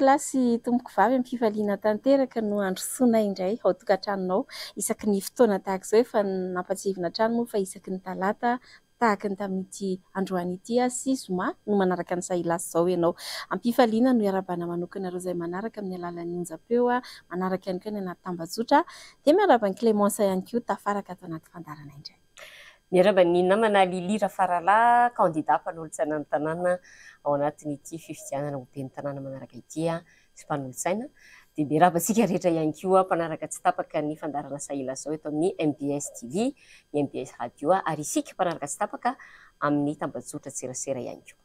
Tompokolahy sy tompokovavy, amin'ny fifaliana tanteraka no handrosoana indray ao an-tokantranonao isaky ny fotoana tahaka izao. Efa nampatsiahivina hatrany moa fa isaky ny talata tahaka ny tamin'ity androany ity sy zoma no manaraka ny Sahilasy izao ianao. Am-pifaliana no iarahabana manokana ireo izay manaraka amin'ny alalan'ny onjam-peo, manaraka ihany koa ny anaty tambajotra. Dia miarahaba an'i Clémence ihany koa tafaraka ato anaty fandaharana indray. Miarahaba ny namana Lily Rafaralahy, kandida mpanolotsaina ny tanàna ao anatin'ity fifidianana ho ben'ny tanàna manaraka ity sy mpanolotsaina. Dia miarahaba antsika rehetra ihany koa mpanaraka tsy tapaka ny fandaharana Sahilazao eto amin'ny mbs TV, ny mbs Radio ary isika mpanaraka tsy tapaka amin'ny tambajotran-tserasera ihany koa.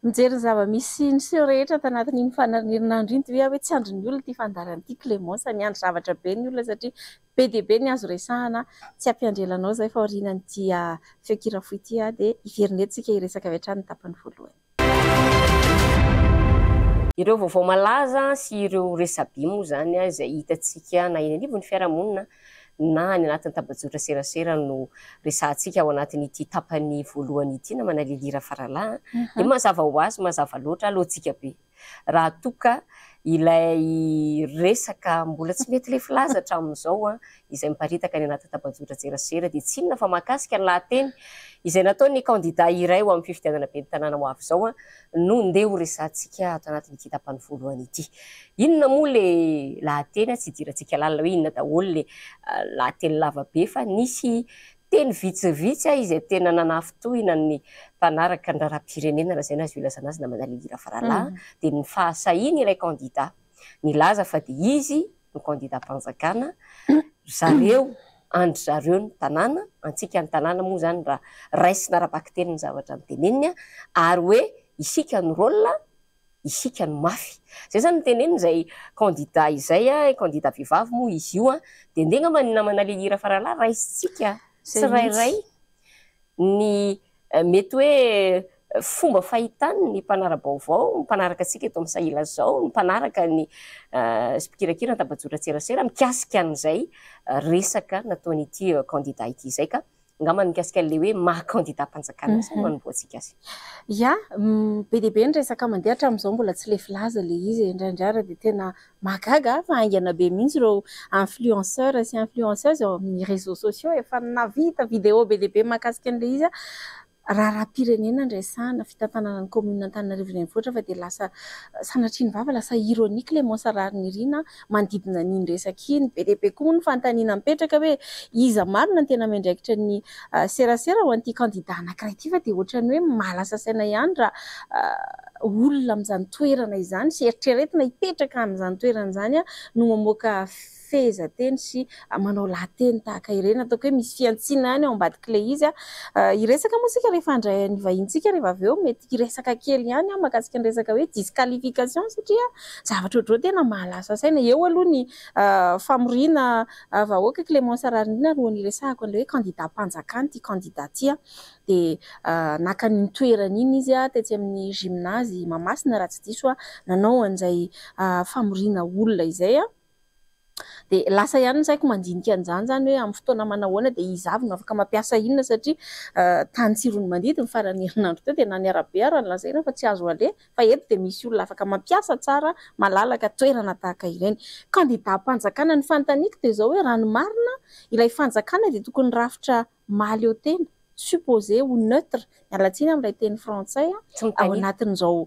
Mijery ny zava-misy niseho rehetra tanatin'iny faran'ny herinandro iny dia hoe tsy andrin'ny olona ity fandaharana ity Clémence, miandry zavatra be ny olona satria be dia be ny azo resahana, tsy hampiandry ela anao izay fa aorianan'ity feon-kira fohy ity dia hiverina eto isika hiresaka avy hatrany ny tapany voalohany. Ireo vaovao malaza sy ireo resabe moa izany izay hitantsika na eny anivon'ny fiarahamonina na any anatin'ny tambajotra serasera no resahantsika ao anatin'ity tapany voalohany ity namana Lily Rafaralahy dia mazava ho azy, mazava loatra, lojika be. Raha toa ka ilay resaka mbola tsy mety lefy laza hatramin'izao izay miparitaka any anaty tambajotran-tserasera dia tsy inona fa mahakasika ny lahateny izay nataon'ny kandida iray ho amin'ny fifidianana ben'ny tanàna ho avy izao no ndeha ho resahantsika ato anatin'ity tapany voalohany ity. Inona moa ilay lahateny? Tsy idirantsika lalina hoe inona daholo ilay lahateny lava be fa nisy Teny vitsivitsy izay tena nanafintohina ny mpanaraka ny raharaham-pirenena raha izay no azo ilazana azy namana Lily Rafaralahy dia ny fahasahian'ilay kandida nilaza fa dia izy no kandidam-panjakana, ry zareo, an-dry zareo ny tanàna, antsika ny tanàna moa izany raha raisina ara-bakiteny ny zavatra noteneniny ary hoe isika no rôle isika no mafy. Zay zany no teneniny izay candidat izay a, candidat vehivavy moa izy io a, dia ndeha angamba ny namana Lily Rafaralahy raisintsika tsirairay ny mety hoe fomba fahitany ny mpanara-baovao, ny mpanaraka antsika eto amin'ny Sahilazao, ny mpanaraka ny sy mpikirakira ny tambajotran-tserasera mikasika an'izay resaka nataon'ity candidat ity izay ka. Angamba ny mikasika an'ilay hoe maha kandidam-panjakana izay no hanombohantsika azy. Ya, be dia be ny resaka mandeha hatramin'izao mbola tsy lefy laza ilay izy e. Indraindray ary dia tena mahagaga fa haingana be mihitsy ireo influenceurs sy influenceuses eo amin'ny réseaux sociaux efa nahavita vidéo be dia be mahakasika an'ilay izy. Raharaham-pirenena no resahana, fitantanana ny kaominina Antananarivo Renivohitra fa dia lasa sanatria ny vava lasa ironique ilay Mons Raharinirina manodidina an'iny resaka iny. Be dia be koa moa ny fanontaniana mipetraka hoe iza marina no tena miandraikitra ny serasera ho an'ity kandida anankiray ity fa dia ohatran'ny hoe mahalasa saina ihany raha olona amin'izany toerana izany sy eritreretina hipetraka amin'izany toerana izany no mamoaka fehezanteny sy manao lahateny tahaka ireny. Ataoko hoe misy fihantsiana ihany ao ambadik'ilay izy. Hiresaka moa isika rehefa handray ny vahinintsika rehefa avy eo, mety hiresaka kely ihany aho mahakasika ny resaka hoe disqualification satria zavatra ohatr'izao tena mahalasa saina. Eo aloha ny famoriana vahoaka, Clémence Raharinirina alohan'ny hiresahako an'ilay hoe kandidam-panjakana ity kandida ity dia naka an'iny toerana iny izy tetsy amin'ny gymnase Mahamasina raha tsy diso aho, nanao an'izay famoriana olona izay. Dia lasa ihany ny saiko mandinika an'izany izany hoe amin'ny fotoana manahoana dia iza avy no afaka mampiasa inona satria tany Tsiroanomandidy ny faran'ny herinandro teo dia na ny arabe ary nolazaina fa tsy azo aleha fa eto dia misy olona afaka mampiasa tsara malalaka toerana tahaka ireny. Kandidam-panjakana, ny fanontaniako dia izao hoe raha ny marina ilay fanjakana dia tokony rafitra mahaleo tena, supposé ho neutre, miala tsiny amin'ilay teny frantsay, ao anatin'izao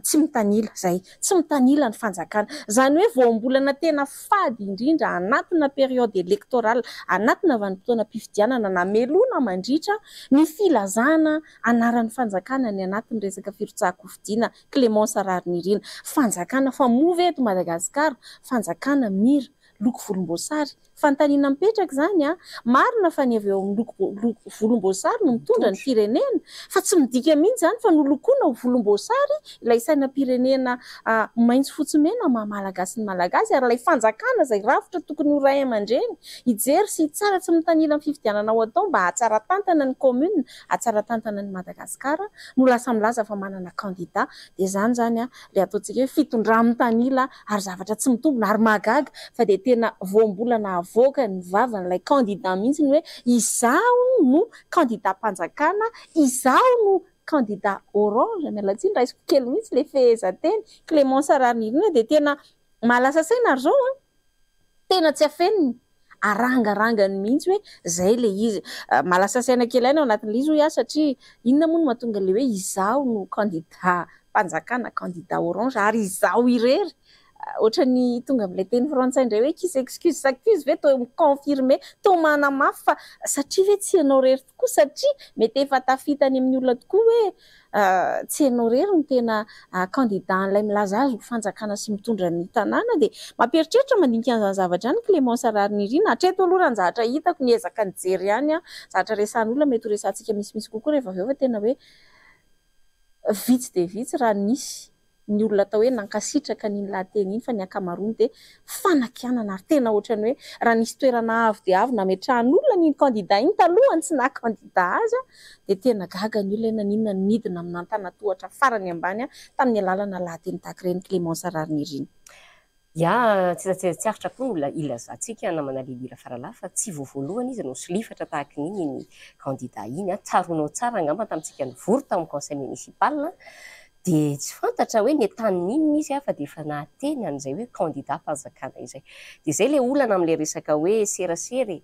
tsy mitanila, izay, tsy mitanila ny fanjakana. Izany hoe voambolana tena fady indrindra anatina période électorale, anatina vanim-potoanam-pifidianana namelona mandritra ny filazana anaran'ny fanjakana ny anatin'ny resaka firotsahan-kofidina, Clémence Raharinirina. Fanjakana fa moa ve eto Madagasikara fanjakana mira loko volomboasary Fanontaniana mipetraka izany an! Marina fa ny avy eo amin'ny loko loko volomboasary no mitondra ny firenena, fa tsy midika mihitsy izany fa nolokoina ho volomboasary ilay sainam-pirenena maitso fotsy mena maha Malagasy ny Malagasy ary ilay fanjakana izay rafitra tokony ho ray aman-dreny hijery sy hitsara tsy mitanila ny fifidianana ho atao mba hahatsara tantana ny commune, hahatsara tantana an'i Madagasikara no lasa milaza fa manana candidat dia izany izany an ilay ataontsika hoe fitondra-mitanila ary zavatra tsy mitombina ary mahagaga fa dia tena voambolana avoaka ny vavan'ilay candidat mihitsy ny hoe izaho no candidat-mpanjakana, izaho no. candidat orange, miala tsiny raisiko kely mihitsy ilay fehezanteny, Clémence Raharinirina dia tena mahalasa saina ary izao an, tena tsy afeniny, arangarangany mihitsy hoe izay ilay izy. Mahalasa saina kely aina ao anatin'ilay izy hoy aho satria inona moa no mahatonga ilay hoe izaho no candidat mpanjakana, candidat orange ary izaho irery. Ohatran'ny tonga amin'ilay teny frantsay indray hoe qui s'excuse s'accuse ve toa mi-confirmer, toa manamafy fa satria ve tsy ianao irery tokoa, satria mety efa tafita any amin'ny olona tokoa hoe tsy ianao irery no tena candidat an'ilay milaza azy ho fanjakana sy mitondra ny tanàna. Dia mampieritreritra mandinika an'izany zavatra izany Clémence Raharinirina. Hatreto aloha raha ny zavatra hitako, niezaka nijery ihany aho, zavatra resahan'olona mety ho resahantsika misimisy kokoa rehefa avy eo fa tena hoe vitsy dia vitsy raha nisy ny olona atao hoe nankasitraka an'iny lahateny iny fa ny ankamaroany dia fanakianana ary tena ohatran'ny hoe raha nisy toerana avo dia avo nametrahan'olona an'iny candidat iny talohany tsy naha candidat azy dia tena gaga ny olona hoe naninona no nidina amin'ny antanatohatra farany ambany tamin'ny alalana lahateny tahaka ireny Clémence Raharinirina. Ya, tsy tsy aritra koa no ilazantsika namana Lily Rafaralahy fa tsy vao voalohany izy no solifatra tahaka iny iny candidat iny. Tsaroanao tsara angamba tamintsika nivory tao amin'ny conseil municipal dia tsy fantatra hoe nentanin'inona izy fa dia efa nahateny an'izay hoe candidat mpanjakana izay. Dia izay ilay olana amin'ilay resaka hoe serasera e,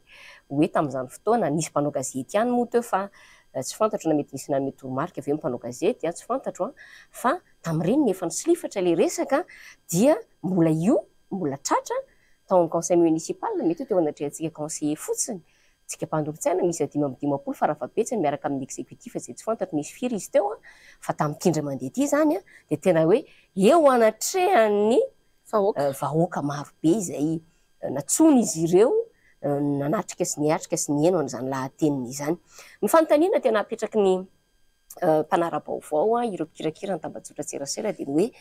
hoe tamin'izany fotoana nisy mpanao gazety ihany moa teo fa tsy fantatro na mety nisy nanome toromarika avy eo ny mpanao gazety, tsy fantatro fa tamin'ireny efa nisolifatra ilay resaka dia mbola io mbola tratra tao amin'ny conseil municipal, mety hoe teo anatrehantsika conseiller fotsiny, tsika mpandolo-tsaina misy 55 farafahabetsany miaraka amin'ny exécutif izay tsy fantatro nisy firy izy teo, fa tamin'ity indray mandeha ity izany dia tena hoe eo anatrehan'ny vahoaka marobe izay nantsoina izy ireo nanatrika sy niatrika sy nihaino an'izany lahateniny izany. Ny fanontaniana tena apetraky ny mpanara-baovao ireo mpikirakira ny tambajotra serasera dia ny hoe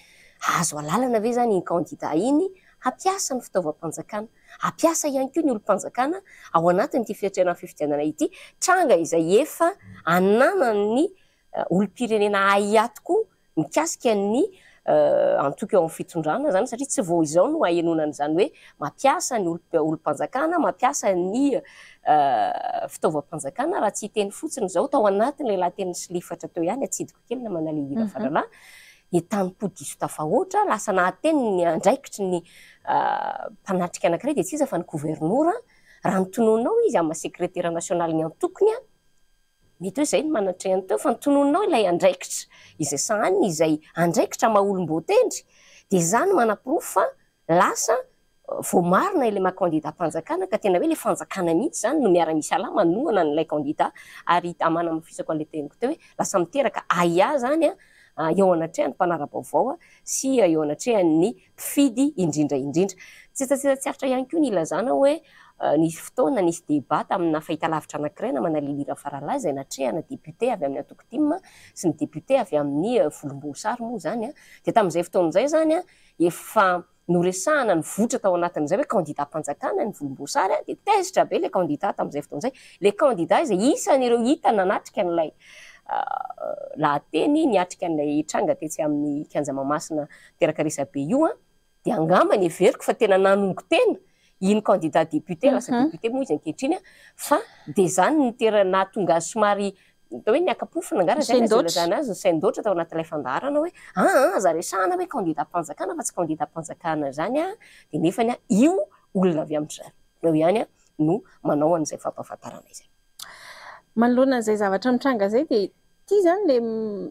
azo alalana ve izany iny candidat iny hampiasa ny fitaovam-panjakana, hampiasa ihany koa ny olom-panjakana ao anatin'ity fiatrehana ny fifidianana ity, tranga izay efa ananan'ny olom-pirenena ahiahy tokoa mikasika ny antoko eo amin'ny fitondrana izany, satria tsy vao izao no ahenoana an'izany hoe mampiasa ny olom-panjakana, mampiasa ny fitaovam-panjakana, raha tsy hiteny fotsiny izao tao anatin'ilay lahateny solifatra teo ihany, atsidiko kely namana Lily Rafaralahy, entanim-po diso tafahoatra, lasa nahateny ny andraikitry ny mpanatrika anankiray dia tsy iza fa ny governora, raha notononao izy amin'ny maha sekretera nasionalin'ny antokony, mety hoe izay no manatrehany teo, fa notononao ilay andraikitra izay sahaniny, izay andraikitra maha olom-boatendry, dia izany manaporofo fa lasa voamarina ilay maha candidat mpanjakana, ka tena hoe ilay fanjakana mihitsy izany no miara-misalahy manohana an'ilay candidat, ary manamafisako an'ilay teniko teo hoe lasa miteraka ahiahy izany eo anatrehan'ny mpanara-baovao sy eo anatrehan'ny mpifidy indrindra indrindra. Tsy tsy aritra ihany koa ny ilazana hoe nisy fotoana nisy débat tamina fahitalavitra anankiray namana Lily Rafaralahy izay natrehana député avy amin'ny antoko TIM sy ny député avy amin'ny volomboasary moa izany. Dia tamin'izay fotoana izay izany efa noresahana nivoitra tao anatin'izay hoe candidat mpanjakana ny volomboasary, dia tezitra be ilay candidat tamin'izay fotoana izay. Ilay candidat izay isan'ireo hita nanatrika an'ilay lahateny niatrika an'ilay tranga tetsy amin'ny kianja Mahamasina teraka resabe io, dia angamba ny heveriko fa tena nanongo tena iny candidat député lasa député moa izy ankehitriny, fa dia izany no tena nahatonga azy somary atao hoe niaka-pofona angamba izay no ilazana azy, nisain-doatra tao anatin'ilay fandaharana hoe aza resahana hoe candidat mpanjakana fa tsy candidat mpanjakana izany, dia nefany io olona avy amin-dry zareo ihany no manao an'izay fampahafantarana izay. Manoloana an'izay zavatra mitranga izay dia ity izany ilay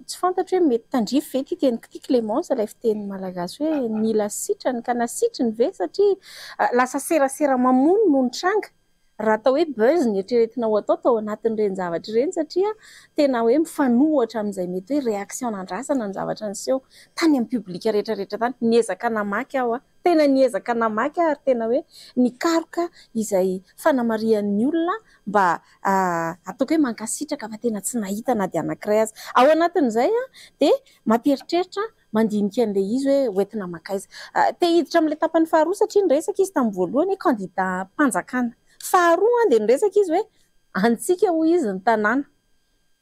tsy fantatro hoe mety tandrify ve ity teniko ity Clémence, ilay fiteny malagasy hoe mila sitrany ka na sitriny ve, satria lasa serasera mamono no nitranga raha atao hoe buzz ny eritreretina ho atao tao anatin'ireny zavatra ireny, satria tena hoe mifanohitra amin'izay mety hoe réaction nandrasana ny zavatra niseho tany amin'ny public rehetrarehetra tany. Niezaka namaky aho, tena niezaka namaky aho ary tena hoe nikaroka izay fanamarihan'ny olona mba ataoko hoe mankasitraka fa tena tsy nahita na dia anankiray aza. Ao anatin'izay dia mampieritreritra mandinika an'ilay izy hoe hoentina mankaiza. Te hiditra amin'ilay tapany faharoa satria niresaka izy tamin'ny voalohany hoe candidat mpanjakana. Faharoa dia niresaka izy hoe antsika hoy izy ny tanàna.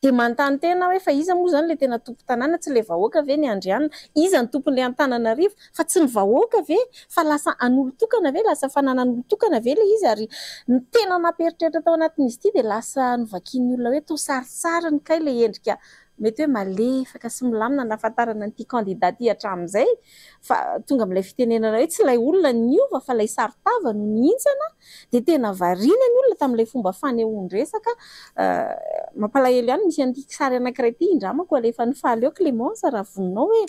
Dia manontany tena aho hoe fa iza moa izany ilay tena tompon-tanàna, tsy ilay vahoaka ve ny andrianina? Iza no tompon'ilay Antananarivo? Fa tsy ny vahoaka ve? Fa lasa an'olon-tokana ve? Lasa fananan'olon-tokana ve ilay izy? Ary ny tena nampieritreritra tao anatin'izy ity dia lasa novakian'ny olona hoe toa sarintsariny kay ilay endrika mety hoe malefaka sy milamina nahafantarana an'ity kandida ity hatramin'izay fa tonga amin'ilay fitenenana hoe tsy ilay olona niova fa ilay saron-tava no nihintsana dia tena variana ny olona tamin'ilay fomba fanehoan-dresaka. Mampalahelo ihany misy an'ity sary anankiray ity indramako alefan'i Faly eo Clémence raha voninao hoe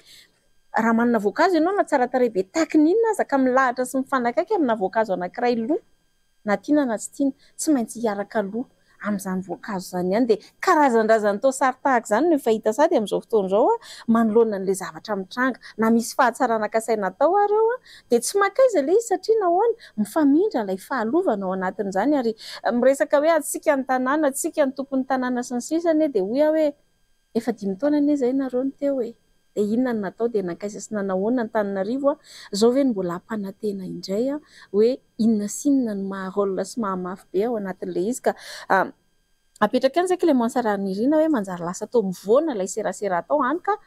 raha manana voankazo ianao na tsara tarehy be tahaky ny inona aza ka milahatra sy mifanakaiky amina voankazo anankiray lo na tiana na tsy tiana tsy maintsy hiaraka lo amin'izany voankazo izany ihany. Dia karazan-drazan'ny toa sary tahaka izany no efa hita sady amin'izao fotoana izao manoloana an'ilay zavatra mitranga. Na misy fahatsarana kasaina atao ary eo dia tsy mankaiza ilay izy satria nahoana? Mifamindra ilay fahalovana ao anatin'izany ary miresaka hoe antsika ny tanàna, antsika ny tompon'ny tanàna sy ny sisa anie dia hoy aho hoe efa 5 taona anie izay nareo no teo e! Dia inona no natao? Dia nankaiza sy nanahoana Antananarivo a? Izao ve no mbola hampanantena indray a? Hoe inona sy inona no maha rôle sy maha mafy be ao anatin'ilay izy ka apetraka ihany izay Clémence Raharinirina hoe manjary lasa toa mivoana ilay serasera atao hany ka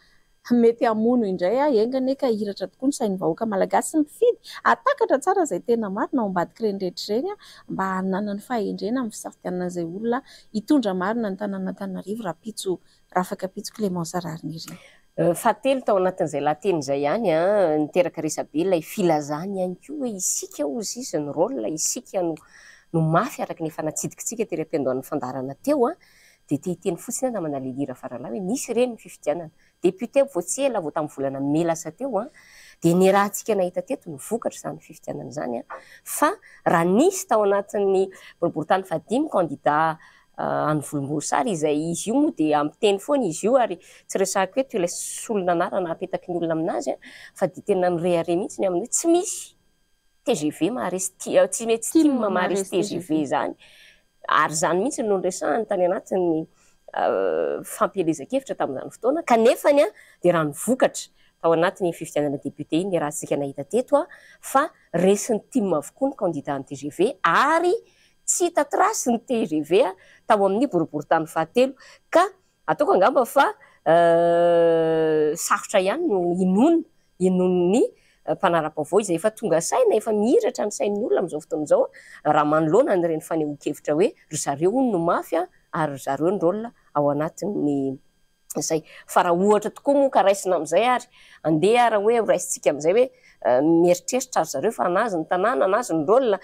mety hamono indray a! Enga anie ka hiratra tokoa ny sain'ny vahoaka malagasy mifidy hahatakatra tsara izay tena marina ao ambadik'ireny rehetra ireny a! Mba hananany fahendrena amin'ny fisafidianana izay olona hitondra marina ny tanàn'Antananarivo rahampitso Rafakampitso Clémence Raharinirina. Fahatelo tao anatin'izay lahateny izay ihany, niteraka resabe ilay filazany ihany koa hoe isika hozy izy ny rôle, isika no no mafy araka ny efa natsidikitsika tery am-piandohan'ny fandaharana teo, dia te hiteny fotsiny aho namana Lily Rafaralahy hoe nisy ireny ny fifidianana député vao tsy ela vao tamin'ny volana mey lasa teo dia niarahantsika nahita teto ny vokatr'izany fifidianana izany fa raha nisy tao anatin'ny boriborintany fahadimy kandida any volomboasary izay izy io moa dia amin'ny teny foana izy io ary tsy resahiko eto ilay solon'anarana apetaky ny olona aminazy fa dia tena mirehareha mihitsy ny amin'ny hoe tsy misy TGV maharesy tsy mety TIM maharesy TGV izany ary izany mihitsy no niresahany tany anatin'ny fampielezan-kevitra tamin'izany fotoana kanefa ny dia raha ny vokatra tao anatin'ny fifidianana député iny raha tsika nahita teto fa resin'ny TIM avokoa ny candidat ny TGV ary Tsy hita trace ny tgv tao amin'ny boriborintany fahatelo ka ataoko angamba fa sarotra ihany no inoana, inoan'ny mpanara-baovao izay efa tonga saina, efa mihiratra ny sain'ny olona amin'izao fotoana izao raha manoloana an'ireny fanehoan-kevitra hoe ry zareo hono no mafy ary ry zareo ny rôle ao anatin'ny izay. Fa raha ohatra tokoa moa ka raisina amin'izay ary, andeha ary hoe ho raisintsika amin'izay hoe mieritreritra ry zareo fa an'azy ny tanàna, an'azy ny rôle,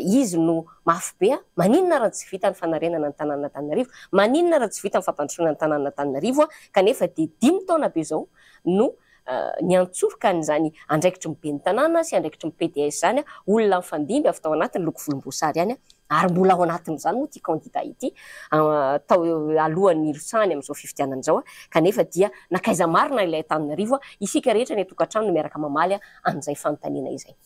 izy no mafy be, maninona raha tsy vita ny fanarenana ny tanànan'Antananarivo, maninona raha tsy vita ny fampandrosoana ny tanànan'Antananarivo kanefa dia 5 taona be izao no niantsoroka an'izany andraikitry ny ben'ny tanàna sy andraikitry ny PDS izany, olona nifandimby avy tao anatin'ny loko volomboasary ihany ary mbola ao anatin'izany moa ity kandida ity tao alohan'ny hirotsahany amin'izao fifidianana izao kanefa dia nankaiza marina ilay Antananarivo, isika rehetra any an-tokantrano no miaraka mamaly an'izay fanontaniana izay.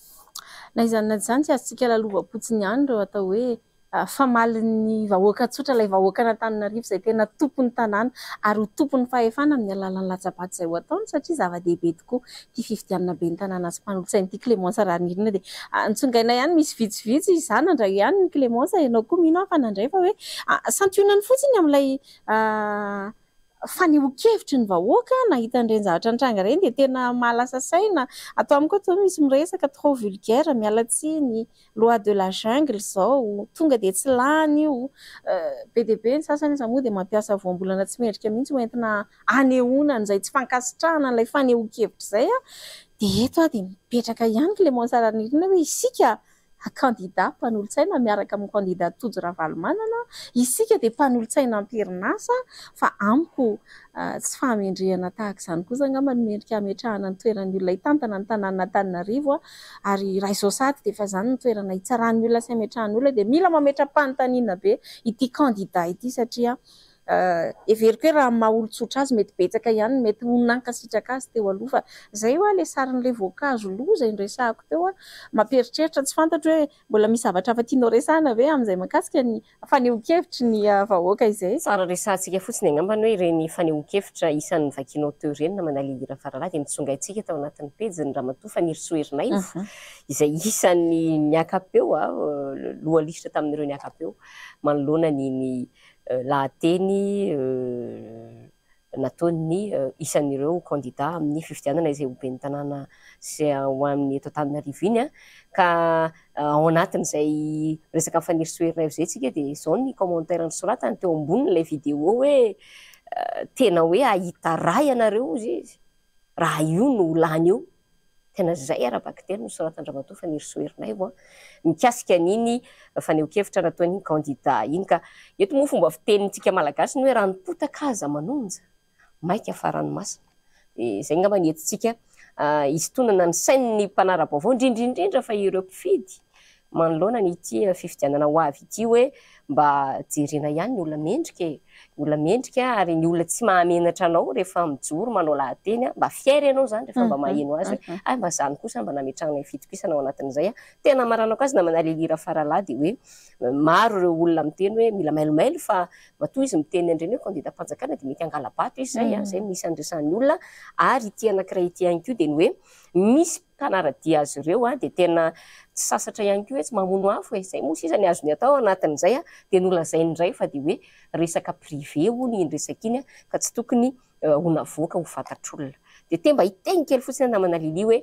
Na izany na izany tsy azontsika lalovam-potsiny ihany ireo atao hoe famalin'ny vahoaka tsotra, ilay vahoakan'Antananarivo izay tena tompon'ny tanàna ary ho tompon'ny fahefana amin'ny alalan'ny latsa-bato izay ho ataony satria zava-dehibe tokoa ity fifidianana ben'ny tanàna sy mpanolotsaina ity. Clémence Raharinirina dia nitsongaina ihany, misy vitsivitsy, izaho nandray ihany ny Clémence, ianao koa mino aho fa nandray fa hoe santionany fotsiny amin'ilay fanehoan-kevitry ny vahoaka nahita an'ireny zavatra nitranga ireny dia tena mahalasa saina. Ato amiko ato misy miresaka trop vulgaire, miala tsiny, loi de la jungle izao, tonga dia tsy lany io. Be dia be ny sasany aza moa dia mampiasa voambolana tsy mendrika mihitsy ho entina hanehoana an'izay tsy fankasitrahana an'ilay fanehoan-kevitra izay. Dia eto aho dia mipetraka ihany Clémence Raharinirina hoe isika kandida mpanolotsaina miaraka amin'ny kandida Tojo Ravalomanana, isika dia mpanolotsaina am-perinasa fa amiko tsy fahamendrehana tahaka izany kosa angamba no mendrika hametrahana ny toeran'ny olona hitantana ny tanàn'Antananarivo ary raha izao sahady dia efa izany ny toerana hitsaran'ny olona sy hametrahan'ny olona dia mila mametra-panontaniana be ity kandida ity satria heveriko hoe raha amin'ny maha olon-tsotra azy mety betsaka ihany ny mety ho nankasitraka azy teo aloha fa izay hoa ilay sarin'ilay voankazo lo izay noresahako teo mampieritreritra tsy fantatro hoe mbola misy zavatra hafa tianao resahana ve amin'izay mahakasika ny fanehoan-kevitry ny vahoaka izay. Tsara resahantsika fotsiny angamba ny hoe ireny fanehoan-kevitra isan'ny novakianao teo ireny namana Lily Rafaralahy dia nitsongaintsika tao anatin'ny pejiny Ramatoa Fanirisoa Ernaivo izay isan'ny niaka-peo, loha lisitra tamin'ireo niaka-peo manoloana ny ny. lahateny nataon'ny isan'ireo kandida amin'ny fifidianana izay ho ben'ny tanàna sy ho amin'ny eto Antananarivo iny. Ka ao anatin'izay resaka Fanirisoa Ernaivo izay tsika dia izao ny commentaire nosoratany teo ambonin'ilay vidéo hoe tena hoe hahita ra ianareo hozy izy raha io no ho lany eo. Tena izay ara-bakiteny no soratan-dRamatoa Fanirisoa Ernaivo mikasika an'iny fanehoan-kevitra nataon'iny kandida iny. Ka eto moa fomba fitenintsika Malagasy ny hoe ranom-potaka aza manonja, maika fa ranomasina. Dia izay angamba ny entintsika hisintonana ny sain'ny mpanara-baovao, indrindra indrindra fa ireo mpifidy manoloana an'ity fifidianana ho avy ity hoe mba jerena ihany ny olona mendrika e, ny olona mendrika ary ny olona tsy mahamenatra anao rehefa mijoro manao lahateny, mba fier ianao izany rehefa mba maheno azy hoe hay mba izany kosa mba nametrahana ny fitokisana ao anatin'izay. Tena hamaranako azy namana Lily Rafaralahy dia hoe maro ireo olona miteny hoe mila mailomailo fa matoa izy miteny an'ireny hoe kandidam-panjakana dia mety hangala-bato izy izay, izay no isan'ny resahan'ny olona. Ary ity anankiray ity ihany koa dia ny hoe misy mpanara-dia azy ireo dia tena tsy sasatra ihany koa hoe tsy mamono afo e! Izay moa sisa ny azony atao anatin'izay dia nolazainy indray fa dia hoe resaka privé hono iny resaka iny ka tsy tokony ho navoaka ho fantatr'olona. Dia te mba hiteny kely fotsiny aho namana Lily hoe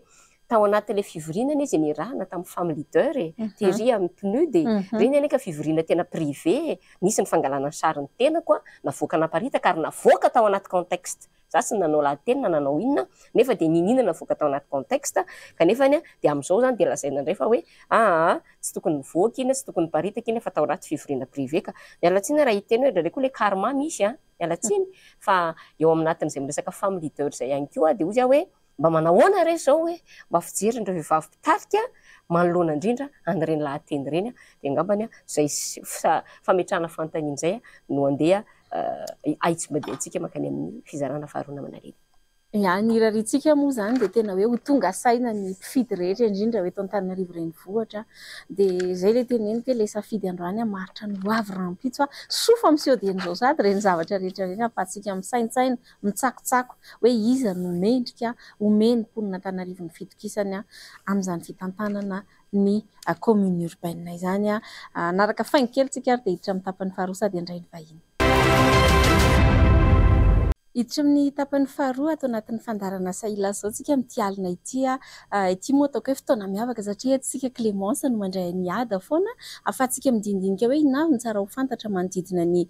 tao anatin'ilay fivoriana anie izay niarahana tamin'ny femme leader e, tery amin'ny PNUD e, ireny anie ka fivoriana tena privé e, nisy ny fangalana ny sarin'ny tenako navoaka naparitaka ary navoaka tao anaty contexte. Za tsy nanao lahateny na nanao inona nefa dia niniana navoaka tao anaty contexte kanefa anie dia amin'izao zany dia lazaina indray fa hoe aa tsy tokony nivoaka iny, tsy tokony niparitaka iny fa tao anaty fivoriana privé ka. Miala tsiny raha hiteny hoe indraindray koa ilay karma misy an, miala tsiny fa eo aminatin'izay miresaka femme leader izay ihany koa dia hozy aho hoe mba manahoana re izao hoe mba fijerin'ireo vehivavy mpitarika manoloana indrindra an'ireny lahateny ireny dia angambany izay fametrahana fanontaniana izay no andeha ahitsimbadiantsika mankany amin'ny fizarana faharoa namana Lily. Ya, ny irariantsika moa izany dia tena hoe ho tonga saina ny mpifidy rehetra indrindra eto Antananarivo renivohitra. Dia izay ilay teneniko hoe ilay safidy androany hamaritra ny ho avy rahampitso. Soa fa miseho dieny izao sahady ireny zavatra rehetra ireny ahafahantsika misaintsaina, mitsakotsako hoe iza no mendrika omen'ny mponin'Antananarivo ny fitokisany amin'izany fitantanana ny commune urbaine izany. Hanaraka faingo kely tsika ary dia hiditra amin'ny tapany faharoa sady handray ny vahiny. Hiditra amin'ny tapany faharoa ato anatin'ny fandaharan'asa Ilazo izao tsika amin'ity alina ity. Ity moa ataoko hoe fotoana miavaka satria eto isika Clémence no mandray an'i Ada foana ahafahantsika midinidinika hoe inona avy no tsara ho fantatra manodidina ny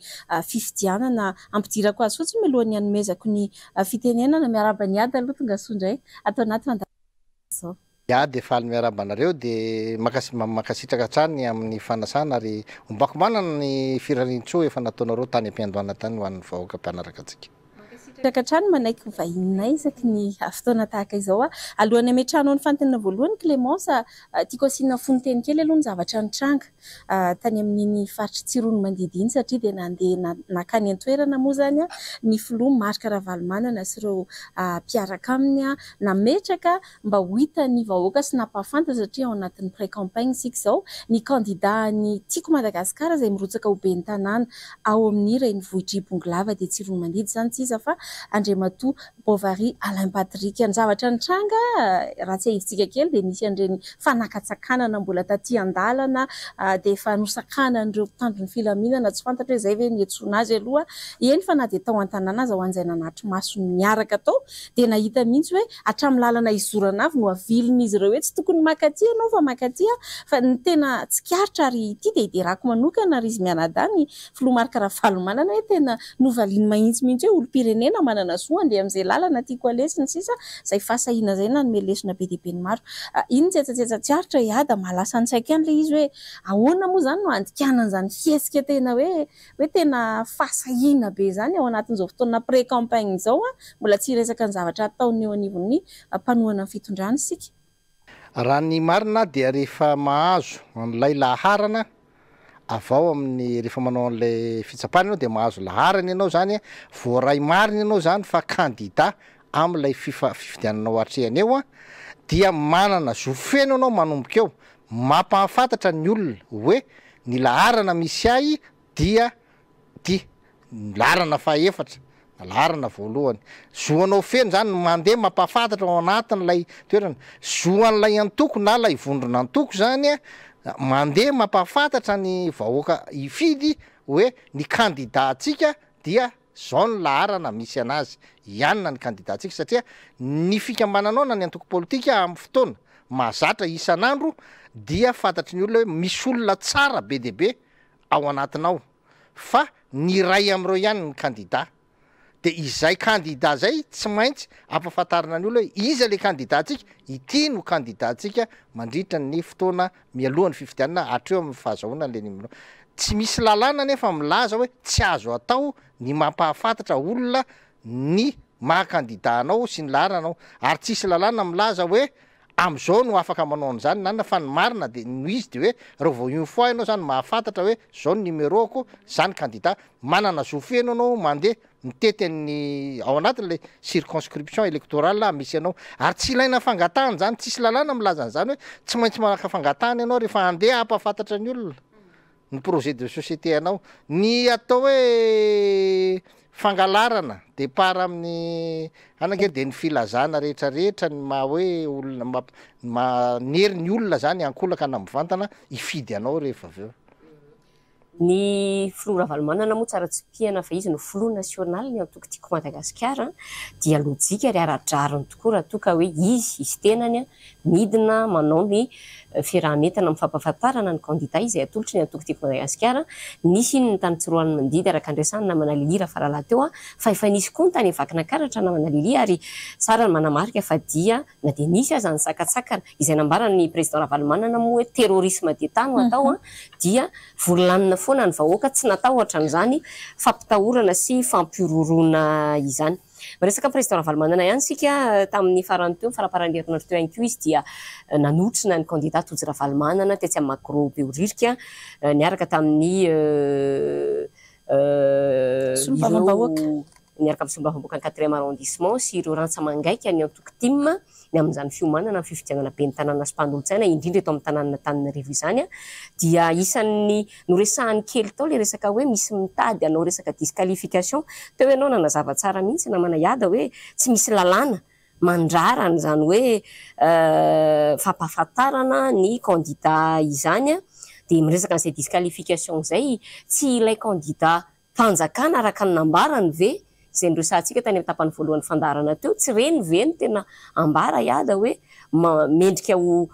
fifidianana. Ampidirako azy fotsiny mialohan'ny hanomezako ny fitenenana. Miarahaba an'i Ada aloha tongasoa indray ato anaty fandaharan'asa izao. Iah dia faly miarahaba anareo dia mankasitraka hatrany amin'ny fanasana ary ombako manana ny firariantsoa efa nataonareo tany am-piandohana tany ho an'ny vahoaka mpanaraka antsika. Mankasitraka hatrany manaiky ho vahininay isaky ny fotoana tahaka izao. Alohan'ny hametrahanao ny fanontaniana voalohany Clémence, tiako asiana fononteny kely aloha ny zavatra nitranga tany amin'iny faritr'i Tsiroanomandidy iny satria dia nandeha nankany an-toerana moa izany ny filoha Marc Ravalomanana sy ireo mpiaraka aminy nametraka mba ho hitan'ny vahoaka sy nampahafantatra satria ao anatin'ny pré-campagne isika izao, ny kandida an'ny Tiako Madagasikara izay mirotsaka ho ben'ny tanàna ao amin'ny renivohitr'i Bongolava dia Tsiroanomandidy izany tsy iza fa Andriamatoa Bovary Alain Patrick. Ny zavatra nitranga, raha tsiahivintsika kely dia nisy an'ireny fanakatsakanana mbola taty an-dalana dia efa nosakanan'ireo mpitandro ny filaminana, tsy fantatra hoe izay ve no niantsoana azy aloha, eny fa na dia tao an-tanàna aza ho an'izay nanatri-maso niaraka tao dia nahita mihitsy hoe hatramin'ny lalana hizorana avy no avilin'izy ireo hoe tsy tokony makaty ianao fa makaty aho fa ny tena tsikaritra ary ity dia hiderako manokana ry izy mianadahy ny filoha Marc Ravalomanana hoe tena novaliany mahitsy mihitsy hoe olom-pirenena manana zo handeha amin'izay lalana tiako aleha sy ny sisa izay fahasahiana izay nanome lesona be dia be ny maro. Iny tsetsatsetsa tsy aritra i Ada mahalasa ny saiko ihany ilay izy hoe ahoana moa izany no handikana an'izany fihetsika tena hoe hoe tena fahasahiana be izany ao anatin'izao fotoana pré campagne izao an, mbola tsy hiresaka ny zavatra ataon'ny eo anivon'ny mpanohana ny fitondrana isika. Raha ny marina dia rehefa mahazo an'ilay laharana avy ao amin'ny, rehefa manao an'ilay fitsapana ianao dia mahazo laharana ianao izany, voaray marina ianao izany fa kandida amin'ilay fifidianana ho atrehana eo dia manana zo feno ianao manomboka eo mampahafantatra ny olona hoe ny laharana misy ahy dia ity, ny laharana fahaefatra na laharana voalohany. Zo anao feno izany ny mandeha mampahafantatra ao anatin'ilay toerana. Zo an'ilay antoko na ilay vondron'antoko izany mandeha mampahafantatra ny vahoaka hifidy. hoe ny kandida-ntsika dia zao ny laharana misy anazy, ianona ny kandida-ntsika, satria ny fikambananao na ny antoko politika amin'ny fotoana mahazatra isan'andro dia fantatry ny olona hoe misy olona tsara be dia be ao anatinao, fa ny iray amin'ireo ihany ny kandida. De izay kandida zay tsy maintsy ampahafantarina ny olona hoe iza le kandida-ntsika, ity no kandida-ntsika mandritra ny fotoana mialohan'ny fifidianana hatreo amin'ny fahazahoana an'le numéro. Tsy misy lalàna anefa milaza hoe tsy azo atao ny mampahafantatra olona ny maha kandida anao sy ny laharanao, ary tsisy lalàna milaza hoe am'zao no afaka manao an'izany na inona, fa ny marina de no izy de hoe raha vao une fois ianao zany mahafantatra hoe zao ny numéro-ko, za ny kandida, manana zo feno ianao mandeha mitety an'ny ao anatin'ilay circonscription électorale misy anao, ary tsy ilaina fangatahana zany, tsisy lalàna milaza an'izany hoe tsy maintsy maka fangatahana ianao rehefa handeha hampahafantatra ny olona ny projet de société anao. Ny atao hoe fangalarana départ amin'ny anona ange de ny filazana rehetrarehetra ny maha hoe olona manery ny olona zany ankolaka na mivantana hifidy anao rehefa avy eo. Ny filoha Ravalomanana moa tsara tsipihana fa izy no filoha nasionaly ny antoko Tiako Madagasikara, dia lojika ary ara-drariny tokoa raha toa ka hoe izy, izy tenany, midina manao ny fiaraha-mientana amin'ny fampahafantarana ny kandida izay atolotry ny antoko Tiako Madagasikara. Nisy iny ny tany Tsiroanomandidy araka ny resahan'ny namana Lily Rafaralahy teo fa efa nisy koa ny tany Vakinankaratra namana Lily, ary tsara ny manamarika fa dia na dia nisy aza ny sakantsakana izay nambaran'ny Président Ravalomanana moa hoe terrorisme d'Etat no atao dia volanina foana ny vahoaka, tsy natahotra an'izany fampitahorana sy fampihorohoroana izany. Miresaka amin'ny Président Ravalomanana ihany isika, tamin'ny farany teo, ny faramparan'ny herinandro teo ihany koa izy dia nanotrona ny kandida Tojo Ravalomanana tetsy amin'ny Magro Behoririka niaraka tamin'ny Solombavambahoaka. Niaraka amin'ny solombavambahoakan'ny quatrième arrondissement sy ireo rantsa-mangaika ny antoko tim ny amin'izany fiomanana amin'ny fifidianana ben'ny tanàna sy mpanolotsaina indrindra eto amin'ny tanànan'Antananarivo izany dia isan'ny noresahany kely tao ilay resaka hoe misy mitady hanao resaka disqualification teo ianao nanazava tsara mihitsy namana Iada hoe tsy misy lalàna mandrara an'izany hoe fampahafantarana ny kandida izany dia miresaka an'izay disqualification izay tsy ilay kandida Fanjakana araka ny nambarany ve, izay noresahantsika tany amin'ny tapany voalohan'ny fandaharana teo, tsy ireny ve no tena ambara i Ada hoe mendrika ho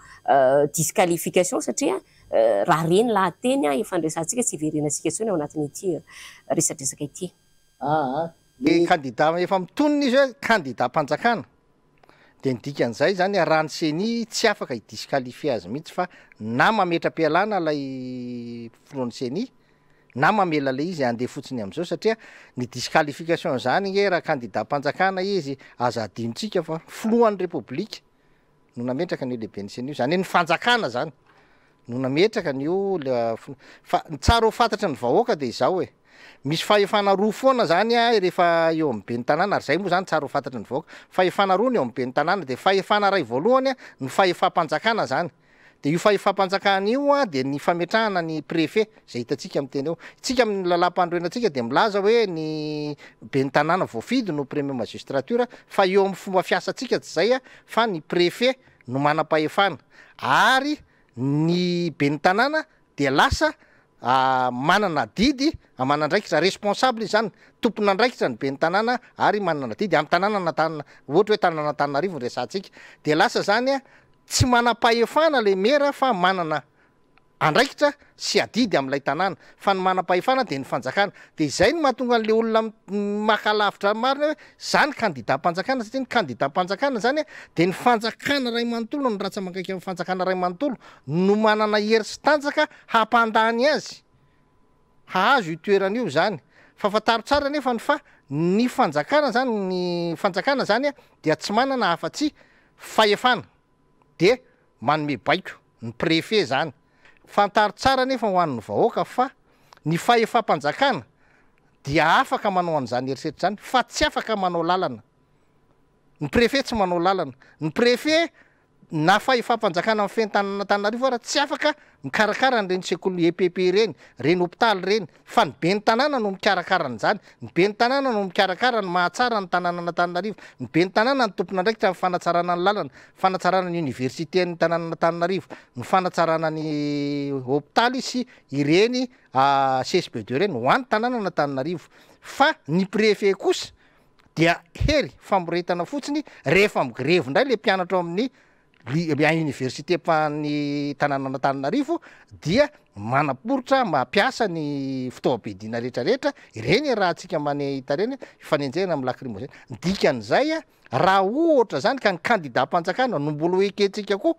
disqualification satria raha re ny lahateny efa niresahantsika tsy hiverenantsika intsony ao anatin'ity resadresaka ity. Aa le kandida efa mitonona izy hoe kandidam-panjakana de ny dikan'izay zany raha ny ceni tsy afaka hi-disqualifier azy mihitsy fa na mametra-pialana ilay filohan'ny ceni na mamela le izy handeha fotsiny am'zao, satria ny disqualification zany nge raha kandidam-panjakana izy, aza adinontsika fa filohan'ny repoblika no nametraka an'io lehiben'ny ceni io, zany hoe ny fanjakana zany no nametraka an'io fa ny tsara ho fantatry ny vahoaka de izao e, misy fahefana roa foana zany a rehefa eo amin'ny ben'ny tanàna, ary zay moa zany tsara ho fantatry ny vahoaka, fahefana roa ny eo amin'ny ben'ny tanàna, de fahefana ray voalohany a ny fahefam-panjakana zany, De io fahefam-panjakana io dia ny fametrahana ny préfet izay hitantsika amin'ny teny eo. Isika amin'ny lalàm-panorenantsika dia milaza hoe ny ben'ny tanàna voafidy no premier magistrature fa eo amin'ny fomba fiasantsika tsy izay fa ny préfet no manam-pahefana ary ny ben'ny tanàna dia lasa manana adidy aman'andraikitra, responsable izy izany, tompon'andraikitra ny ben'ny tanàna ary manana adidy amin'ny tanànan'Antanana, ohatra hoe tanànan'Antananarivo no resahantsika dia lasa izany Tsy manam-pahefana ilay mera fa manana andraikitra sy adidy amin'ilay tanàna, fa ny manam-pahefana dia ny fanjakana. Dia izay no mahatonga an'ilay olona maka lavitra ny marina hoe za ny kandidam-panjakana satria ny kandidam-panjakana izany dia ny fanjakana iray manontolo, ny ratsa-mangaikan'ny fanjakana iray manontolo no manana hery sy tanjaka hampandany azy hahazo io toerana io izany. Fa fantaro tsara anefa ny fa ny fanjakana izany, ny fanjakana izany dia tsy manana afa-tsy fahefana dia manome baiko ny préfet zany. Fantaro tsara anefa ho an'ny vahoaka fa ny fahefam-panjakana dia afaka manao an'izany herisetra izany fa tsy afaka manao lalana. Ny préfet tsy manao lalana. Ny préfet. Na fahefam-panjakana mifehy ny tanàn'Antananarivo ara tsy afaka mikarakara an'ireny sekoly EPP ireny, ireny hopitaly ireny, fa ny ben'ny tanàna no mikarakara an'izany. Ny ben'ny tanàna no mikarakara ny mahatsara ny tanànan'Antananarivo. Ny ben'ny tanàna no tompon'andraikitra amin'ny fanatsarana ny lalana, fanatsarana ny oniversiten'ny tanànan'Antananarivo, ny fanatsarana ny hopitaly sy ireny CSB deux ireny ho an'ny tanànan'Antananarivo. Fa ny préfet kosa dia hery famoretana fotsiny rehefa migrevy indray le mpianatra ao amin'ny université ny tanànan'Antananarivo dia manaporitra mampiasa ny fitaovam-piadiana rehetrarehetra ireny rahantsika manehita ireny ifanenjehana amin'ny lacrymogène. Ny dikan'izay a, raha ohatra zany ka ny kandidam-panjakana no mbola ho ekentsika koa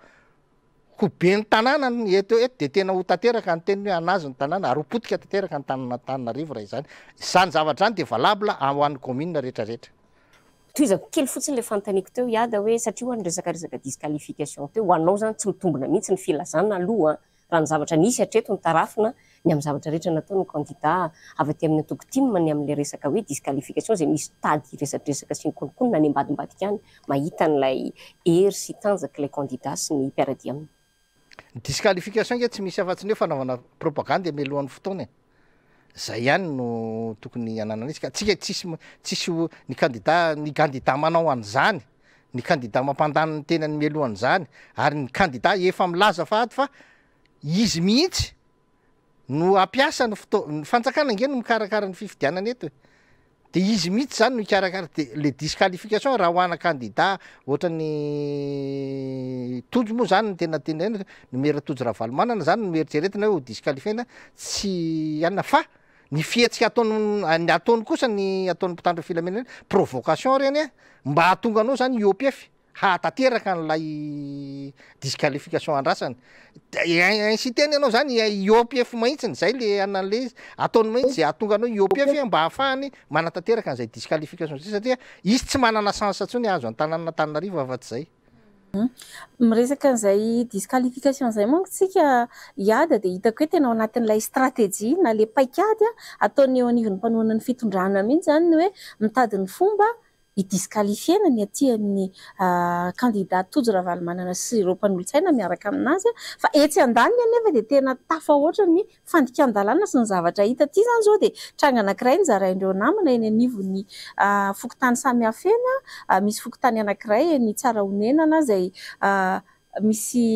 Ho ben'ny tanàna ny eto eto dia tena ho tanteraka ny teniny hoe hanazo ny tanàna ary ho potika tanteraka ny tanàn'Antananarivo raha izany. Izany zavatra izany dia valable ho an'ny commune rehetra rehetra. Tohizako kely fotsiny ilay fanontaniako teo Iada hoe satria ho'a niresaka resaka disqualification teo, ho anao izany tsy mitombina mihitsy ny filazana aloha raha ny zavatra nisy hatreto no tarafina ny amin'ny zavatra rehetra nataon'ny kandida avy aty amin'ny antoko tim ny amin'ilay resaka hoe disqualification izay misy tady resadresaka sy mikononkonona any ambadimbadika any mahita an'ilay hery sy tanjak'ilay kandida sy ny mpiara-dia aminy. Ny disqualification ange tsy misy afa-tsy ny hoe fanaovana propagandy mialohan'ny fotoana e! Zay ihany no tokony hananana izy ka tsika tsisy tsisy ny kandida ny kandida manao an'izany, ny kandida mampandany ny tenany mialohan'izany ary ny kandida efa milaza fahady fa izy mihitsy no hampiasa ny fotoa, ny fanjakana ange no mikarakara ny fifidianana eto e, de izy mihitsy zany no hikarakara, de le disqualification raha ho ana kandida ohatran'ny Tojo moa zany no tena tenenina, ny maire Tojo Ravalomanana zany no eritreretina hoe ho disqualifier-na, tsy anona fa ny fihetsika ataony, ny ataony kosa ny ataon'ny mpitandro ny filaminana iny provocation reny a, mba hahatonga anao zany hiopefy. hahatanteraka an'ilay disqualification andrasany. De inciter-ny ianao zany hiopf mahitsiny, zay le anan'le izy, ataony mahitsy zay hahatonga anao hiopf mba hahafahany manatanteraka an'izay disqualification zay satria izy tsy manana chance intsony hahazo an'Antananarivo afa-tsy zay. Miresaka an'izay disqualification izay manko tsika Iada dia hitako hoe tena ao anatin'ilay stratégie na le paikady ataon'ny eo anivon'ny mpanohana ny fitondrana mihitsy izany ny hoe mitady ny fomba hi-disqualifier-na ny aty amin'ny kandida Tojo Ravalomanana sy ireo mpanolotsaina miaraka aminazy fa etsy andaniny anefa dia tena tafahoatra ny fandikan-dalàna sy ny zavatra hita aty izany izao dia tranga anankiray nozarain'ireo namana eny anivon'ny fokontany samihafa eny, misy fokontany anankiray eny Tsarahonenana izay misy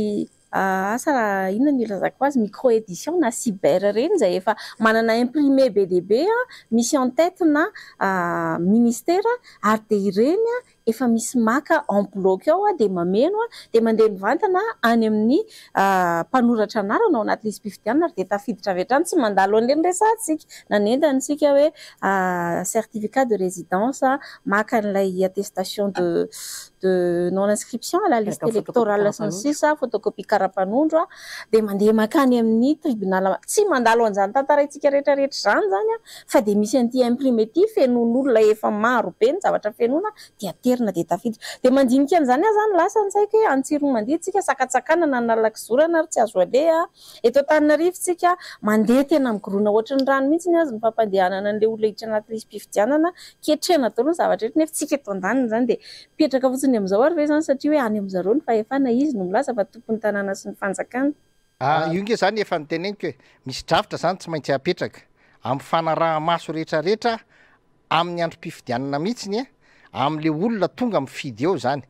Asa raha inona no ilazako azy, micro edition na cyber ireny izay efa manana imprimé be dia be misy en tête na ministera ary dia ireny efa misy maka en bloc ao dia mameno dia mandeha mivantana any amin'ny mpanoratra anarana ao anaty lisi-pifidianana ary dia tafiditra avy hatrany tsy mandalo an'ireny resahantsika nanentana isika hoe certificat de résidence maka an'ilay attestation de de non inscription à la liste électorale sy ny sisa, photocopie karapanondro dia mandeha mankany amin'ny tribunal, tsy mandalo an'izany tantaraintsika rehetra rehetra izany izany fa dia misy an'ity imprimé ity fenoin'olona efa maro be ny zavatra fenoina dia aterina dia tafiditra. Dia mandinika an'izany aho izany lasa ny saiko hoe any Tsiroanomandidy tsika sakantsakanana ny lalan-kizorana ary tsy azo aleha, eto Antananarivo tsika mandeha tena migorona ohatry ny rano mihitsy ny azy ny fampandehanana an'ilay olona hiditra anaty lisi-pifidianana, ketrehina daholo ny zavatra rehetra nefa tsika eto andaniny izany dia Mipetraka fotsiny amin'izao ary ve izany satria hoe any amin'zareo ny fahefana, izy no milaza fa tompon'ny tanàna sy ny fanjakana. Ah, io nge zany efa noteneniko e, misy drafitra zany tsy maintsy apetraka, amin'ny fanaraha-maso retraretra amin'ny androm-pifidianana mihitsiny e, amin'le olona tonga mifidy eo zany.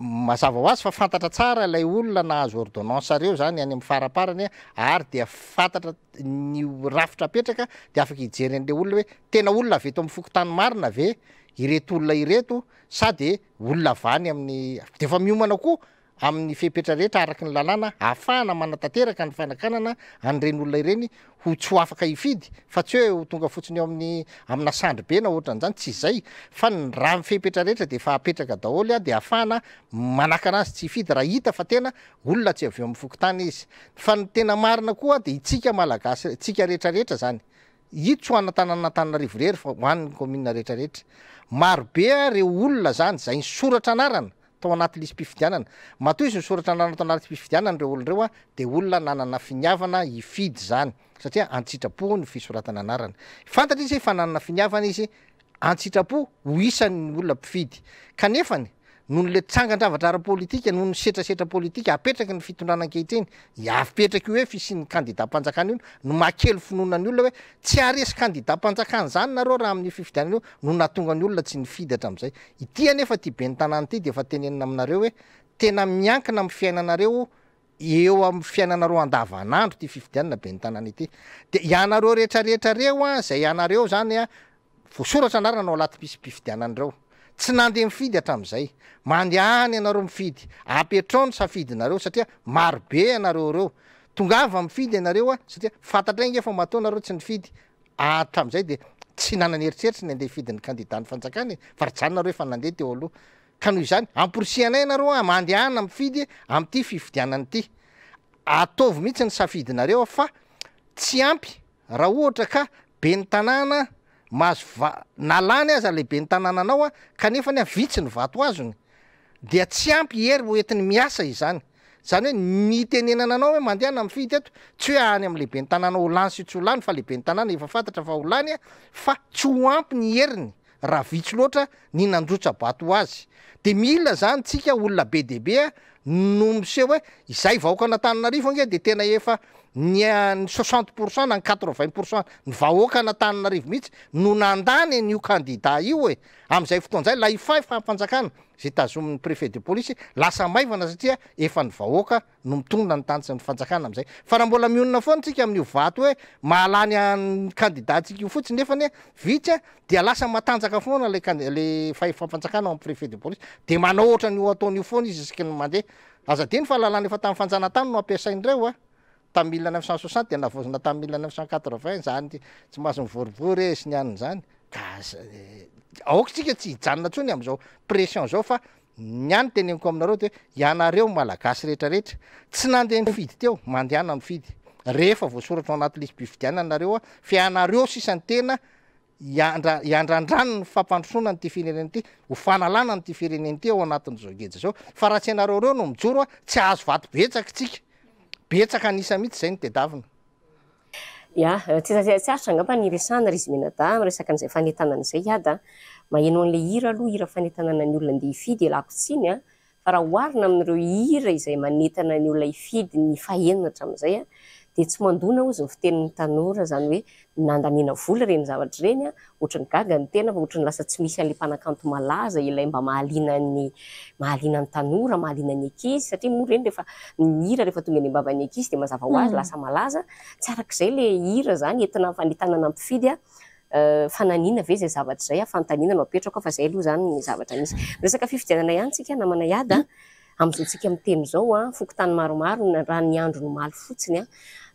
Mazava ho azy fa fantatra tsara ilay olona nahazo ordonnance reo zany any amin'ny faraparany ary dia fantatra ny rafitra apetraka dia afaka hijery an'le olona hoe tena olona avy eto amin'ny fokontany marina ve ireto olona ireto sa de olona avy any amin'ny, de efa miomana koa amin'ny fepetra rehetra araka ny lalàna ahafahana manatanteraka ny fanakanana an'ireny olona ireny ho tsy ho afaka hifidy fa tsy hoe ho tonga fotsiny eo amin'ny amina sandry be na ohatran'izany, tsy izay fa ny raha ny fepetra rehetra de efa apetraka daholo de ahafahana manakana azy tsy hifidy raha hita fa tena olona tsy avy eo amin'ny fokontany izy. Fa ny tena marina koa de itsika malagasy, tsika rehetra rehetra zany, Io tsy ho an'Antananantananarivo irery fa ho an'ny kaominina rehetra rehetra. Maro be ireo olona izany izay nisoratra anarana tao anaty lisi-pifidianana. Matoa izy nisoratra anarana tao anaty lisi-pifidianana ireo olona ireo dia olona nanana finiavana hifidy izany satria an-tsitrapo ny fisoratana anarana. Fantatra izy fa nanana finiavana izy an-tsitrapo ho isan'ny olona mpifidy. Kanefany. noho le trangan-javatra ara-politika, noho ny setrasetra politika apetraky ny fitondrana ankehitriny, apetraky io hoe fisian'ny kandidam-panjakana io no mahakely finoana ny olona hoe tsy haharesy kandidam-panjakana izany nareo raha amin'io fifidianana io no nahatonga ny olona tsy nifidy hatramin'izay. Ity anefa ity ben'ny tanàna ity dia efa tenenina aminareo hoe tena miankina amin'ny fiainanareo eo amin'ny fiainanareo andavanandro ity fifidianana ben'ny tanàna ity. Dia ianareo rehetrarehetra reo an, izay ianareo izany an, voasoratra anarana ao anaty lisi-pifidianana ireo. Tsy nandeha nifidy hatramin'izay. Mandehana ianareo mifidy. Apetrao ny safidinareo satria maro be ianareo ireo. Tongava mifidy ianareo satria fantatray ange fa matoa nareo tsy nifidy hatramin'izay dia tsy nanana eritreritry ny handeha hifidy ny kandida ny fanjakana e, fa ry zany nareo efa nandeha teo aloha. Ka noho izany, amporisihanay ianareo mandehana mifidy amin'ity fifidianana ity. Ataovy mihitsy ny safidinareo fa tsy ampy Raha ohatra ka ben'ny tanàna mahazo va na lany aza ilay ben'ny tanànanao a, kanefa anie vitsy ny vato azony, dia tsy ampy hery ho entiny miasa izany. Izany hoe ny itenenana anao hoe mandehana mifidy eto, tsy hoe any amin'ilay ben'ny tanàna ho lany sy tsy ho lany fa ilay ben'ny tanàna efa fantatra fa ho lany a, fa tsy ho ampy ny heriny raha vitsy loatra ny nandrotsa-bato ho azy. Dia mila izany tsika olona be dia be no miseho hoe izay vahoakan'Antananarivo ange dia tena efa ny ny 60% na ny 80% ny vahoakan'Antananarivo mihitsy no nandany an'io kandida io e! Amin'izay fotoana izay ilay fahefam-panjakana izay tazomin'ny préfet de police lasa maivana satria efa ny vahoaka no mitondra ny tany sy ny fanjakana amin'izay. Fa raha mbola mionona foana tsika amin'io vato hoe mahalany an'ny candidat-tsika io fotsiny nefa anie vitsy dia lasa matanjaka foana ilay candi- ilay fahefam-panjakana ao amin'ny préfet de police dia manao ohatran'io ataony io foana izy isaky ny mandeha. Aza adino fa lalàna efa tamin'ny fanjanantany no ampiasain'ireo a! Tamin'ny 1960 dia navaozina tamin'ny 1980 izany tsy mahazo mivorivory e sy ny anona izany. Ka aoka isika tsy hijanona intsony amin'izao pression izao fa Ny ahy ny teneniko aminareo dia hoe ianareo Malagasy rehetra rehetra tsy nandeha nifidy teo, mandehana mifidy. Rehefa voasoratra ao anaty lisi-pifidianana nareo fa ianareo sisa ny tena hiandra hiandrandrano ny fampandrosoana an'ity firenena ity, ho fanalana an'ity firenena ity ao anatin'izao geja izao. Fa raha tsy ianareo ireo no mijoro tsy hahazo vato betsaka isika. Betsaka an'isa mihitsy izay no tedavina. Ya, tsy tsy aritra angamba ny resahana ry izy mianadahy miresaka an'izay fanentanana izay Iada a! Maheno an'ilay hira aloha, hira fanentanana ny olona andeha hifidy, ialako tsiny a! Fa raha oharina amin'ireo hira izay manentana ny olona hifidy ny fahenina hatramin'izay a, dia tsy mandona hozy ny fitenin'ny tanora, izany hoe nandaniana vola ireny zavatra ireny a, ohatran'ny gaga ny tena fa ohatran'ny lasa tsy misy an'ilay mpanakanto malaza ilay mba mahaliana ny mahaliana ny tanora, mahaliana ny ankizy satria moa ireny rehefa ny hira rehefa tonga eny am-bavan'ny ankizy dia mazava ho azy lasa malaza, tsy arak'izay ilay hira izany entina fanentanana mpifidy a, fananina ve izay zavatra izay a, fanontaniana no apetrako fa izay aloha izany ny zavatra misy. Miresaka fifidianana ihany tsika namana Iada a, amin'izao tsika miteny izao a, fokontany maromaro raha ny andro ny omaly fotsiny a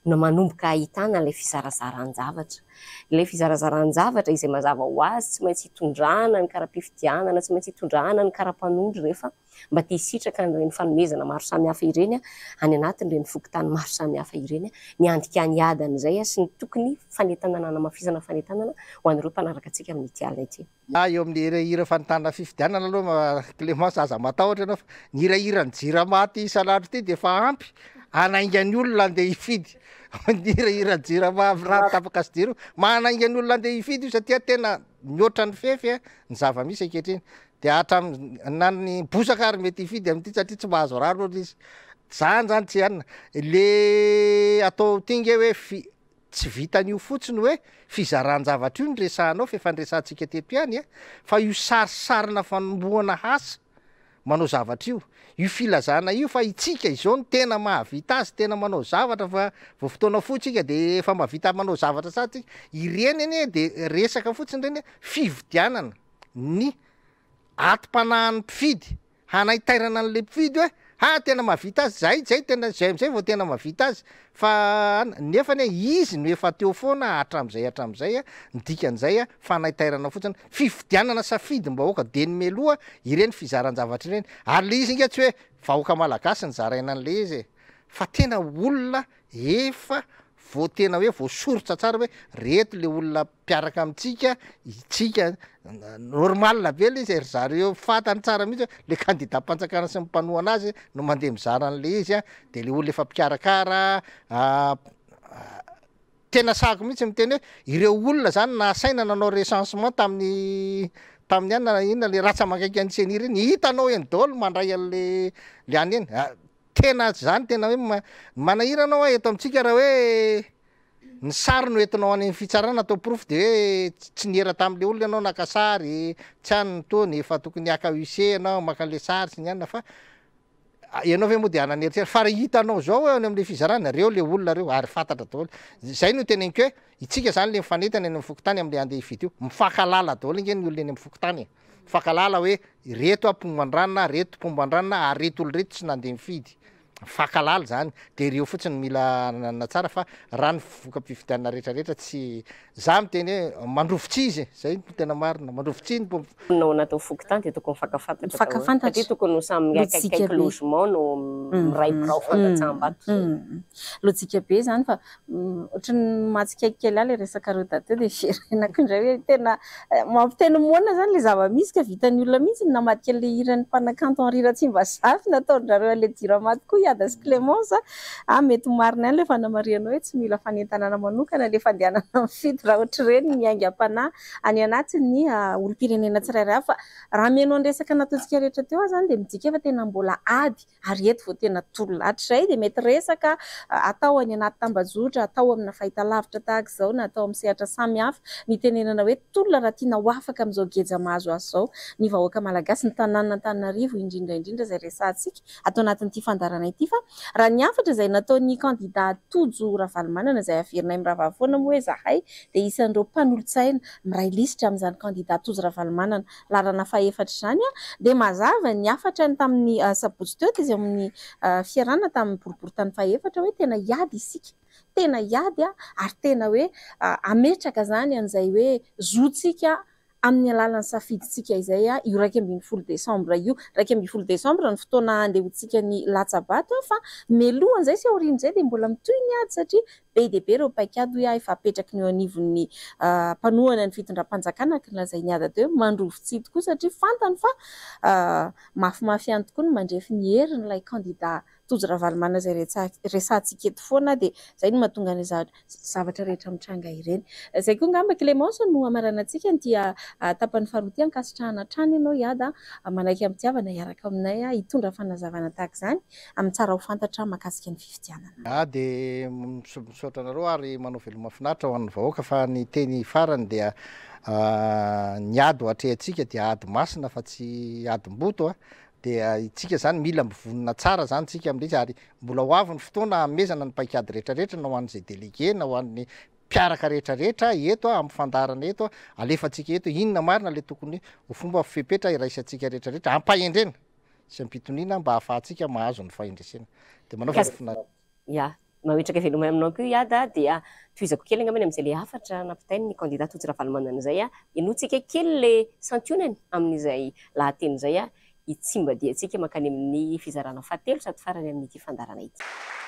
no manomboka ahitana ilay fizarazaran-javatra. Ilay fizarazaran-javatra izay mazava ho azy tsy maintsy hitondrana ny kara-pifidianana, tsy maintsy hitondrana ny kara-panondro rehefa mba te hisitraka an'ireny fanomezana maro samihafa ireny any anatin'ireny fokontany maro samihafa ireny. Ny handikany hiady an'izay sy ny tokony fanentanana hanamafisana fanentanana ho an'ireo mpanaraka antsika amin'ity alina ity. Na eo amin'ny hirahira fanontaniana fifidianana aloha Clémence aza matahotra ianao fa ny hirahiran'ny jirama ty isan'andro ity dia efa ampy hanainga ny olona andeha hifidy. Ny hirahiran'ny jirama avy rano tapaka sy jiro manainga ny olona andeha hifidy io satria tena mihoatra ny fefy ny zava-misy ankehitriny. Dia hatramin'ny na ny bozaka ary mety hifidy amin'ity satria tsy mahazo rano hono izy. Zany zany tsy anona. Le atao ty nge hoe fi- Tsy vitan'io fotsiny hoe fizaran-javatra io no resahanao fa efa niresahantsika teto ihany e! Fa io sarisarina fanombohana asa manao zavatra io, io filazana io fa itsika izao no tena mahavita azy, tena manao zavatra fa vao fotoana fohy tsika de efa mahavita manao zavatra sahady tsika, ireny anie de resaka fotsiny ireny fividianana ny atim-panahin'ny mpifidy hanaitairana an'ilay mpifidy hoe ha tena mahavita azy zay zay tena zay am'zay vao tena mahavita azy fa an nefa anie izy no efa teo foana hatram'zay hatram'zay a, ny dikan'izay a fanaitairana fotsiny, fifidianana safidim-bahoaka dia ny mialoha ireny fizaran-javatra ireny, ary le izy ange tsy hoe vahoaka malagasy no zaraina an'le izy e, fa tena olona efa vao tena hoe voasoritra tsara hoe reto le olona mpiaraka amintsika, itsika, normal be le izy e, ry zareo fantany tsara mihitsy hoe le kandidam-panjakana sy ny mpanohana azy no mandeha mizara an'le izy a, de le olona efa mpikarakara, tena sahako mihitsy miteny hoe ireo olona zany nasaina nanao recensement tamin'ny. tamin'ny anona inona le ratsa-mangaikan'ny ceni ireny, hitanao eny daholo mandray an'le le any eny. Tena zany tena hoe manahirana hoa eto amintsika raha hoe ny sary no entinao any amin'ny fitsarana atao porofo de hoe tsy niera tamin'le olona ianao naka sary, tsy any ny tony fa tokony haka huissier ianao maka an'le sary sy ny anona fa ianao ve moa de hanana eritreritra fa raha hitanao zao hoe any amin'le fizarana reo le olona reo ary fantatra daholo, zay no teneniko hoe itsika zany le mifanentana eny amin'ny fokontany am'le andeha hifidy io, mifankalala daholo ange ny olona eny amin'ny fokontany e. Mifankahalala hoe ireto aho mpomba an-dranona, reto mpomba an-dranona ary reto olona reto tsy nandeha nifidy. Mifankahalala izany. Dia ireo fotsiny no mila ananana tsara fa raha ny voka-pifidianana rehetra rehetra tsy, za miteny hoe mandrovi-tsihy izy e! Zay no tena marina, mandrovi-tsihy ny mpomba. Mponina ao anatin'ny fokontany dia tokony mifankafantatra daholo. Mifankafantatra. Satria tokony ho samy Lojika akaikikaiky be. logement no miray birao fandatsaham-bato. Lojika be izany fa Ohatran'ny mahatsikaiky kely ahy ilay resakareo tato teo dia verenako indray hoe tena mampiteny moana izany ilay zava-misy ka vitan'ny olona mihitsy ny namadika an'ilay hiran'ny mpanakanto Henri Ratsimbazafy nataon-dRareo an'ilay Jirama tokoa i Ada sy Clémence a! Mety ho marina ihany ilay fanamarihana hoe tsy mila fanentanana manokana ilay fandehanana mifidy raha ohatr'ireny ny aingam-panahy any anatin'ny olom-pirenena tsirairay avy fa raha mihaino ny resaka nataontsika rehetra teo aho izany dia midika fa tena mbola ady ary eto vao tena tolona hatrizay dia mety resaka atao any anaty tambajotra, atao amina fahitalavitra tahaka izao na atao amin'ny sehatra samihafa ny itenenana hoe tolona raha tiana ho afaka amin'izao geja mahazo azy izao ny vahoaka malagasy, ny tanànan'Antananarivo indrindra indrindra izay resahantsika ato anatin'ity fandaharana ity fa raha ny hafatra izay nataon'ny kandida Tojo Ravalomanana izay averinay mirahavavy foana moa hoe izahay dia isan'ireo mpanolotsaina miray lisitra amin'izany kandida Tojo Ravalomanana laharana fahefatra izany dia mazava ny hafatra ny tamin'ny sabotsy teo teo amin'ny fiarahana tamin'ny boriborintany fahefatra hoe tena hiady isika, tena hiady ary tena hoe hametraka izany an'izay hoe zontsika amin'ny alalan'ny safidintsika izay io 11 desambra io. 11 desambra ny fotoana handehoantsika ny latsa-bato fa mialohan'izay sy aorian'izay dia mbola mitohy ny ady satria Be dia be ireo paikady hoy aho efa apetraky ny eo anivon'ny mpanohana ny fitondram-panjakana araka ny lazain'i Ada teo hoe mandrovi-tsihy tokoa satria fantany fa mafimafy ihany tokoa ny mandrefy ny herin'ilay kandida Tojo Ravalomanana izay resahantsika eto foana dia izay no mahatonga ny zavatra rehetra mitranga ireny. Izay koa angamba Clémence no hamaranantsika an'ity tapany faharoa ity. Ankasitrahana hatrany ianao i Ada manaiky am-pitiavana hiaraka aminay hitondra fanazavana tahaka izany amin'ny tsara ho fantatra mahakasika ny fifidianana. Ah dia misaotra anareo ary manao veloma finaritra ho an'ny vahoaka fa ny teny farany dia ny ady ho atrehantsika dia ady masina fa tsy adim-boto a, dia itsika zany mila mivonona tsara zany tsika amin'ilay izy ary mbola ho avy ny fotoana hanomezana ny paikady rehetra rehetra na ho an'izay délégué na ho an'ny mpiaraka rehetra rehetra eto a, amin'ny fandaharana eto a, alefantsika eto inona marina ilay tokony ho fomba fepetra iraisantsika rehetra rehetra ampahendrena. sy am-pitoniana mba hahafahantsika mahazo ny fahendresena. Dia manao veloma. Ya, mametraka veloma aminao koa i Ada dia tohizako kely angambany amin'izay le hafatra nampitain'ny kandida Tojo Ravalomanana izay a, henointsika kely le santionany amin'izay lahateny izay a, hitsimbadihantsika mankany amin'ny fizarana fahatelo sady farany amin'ity fandaharana ity.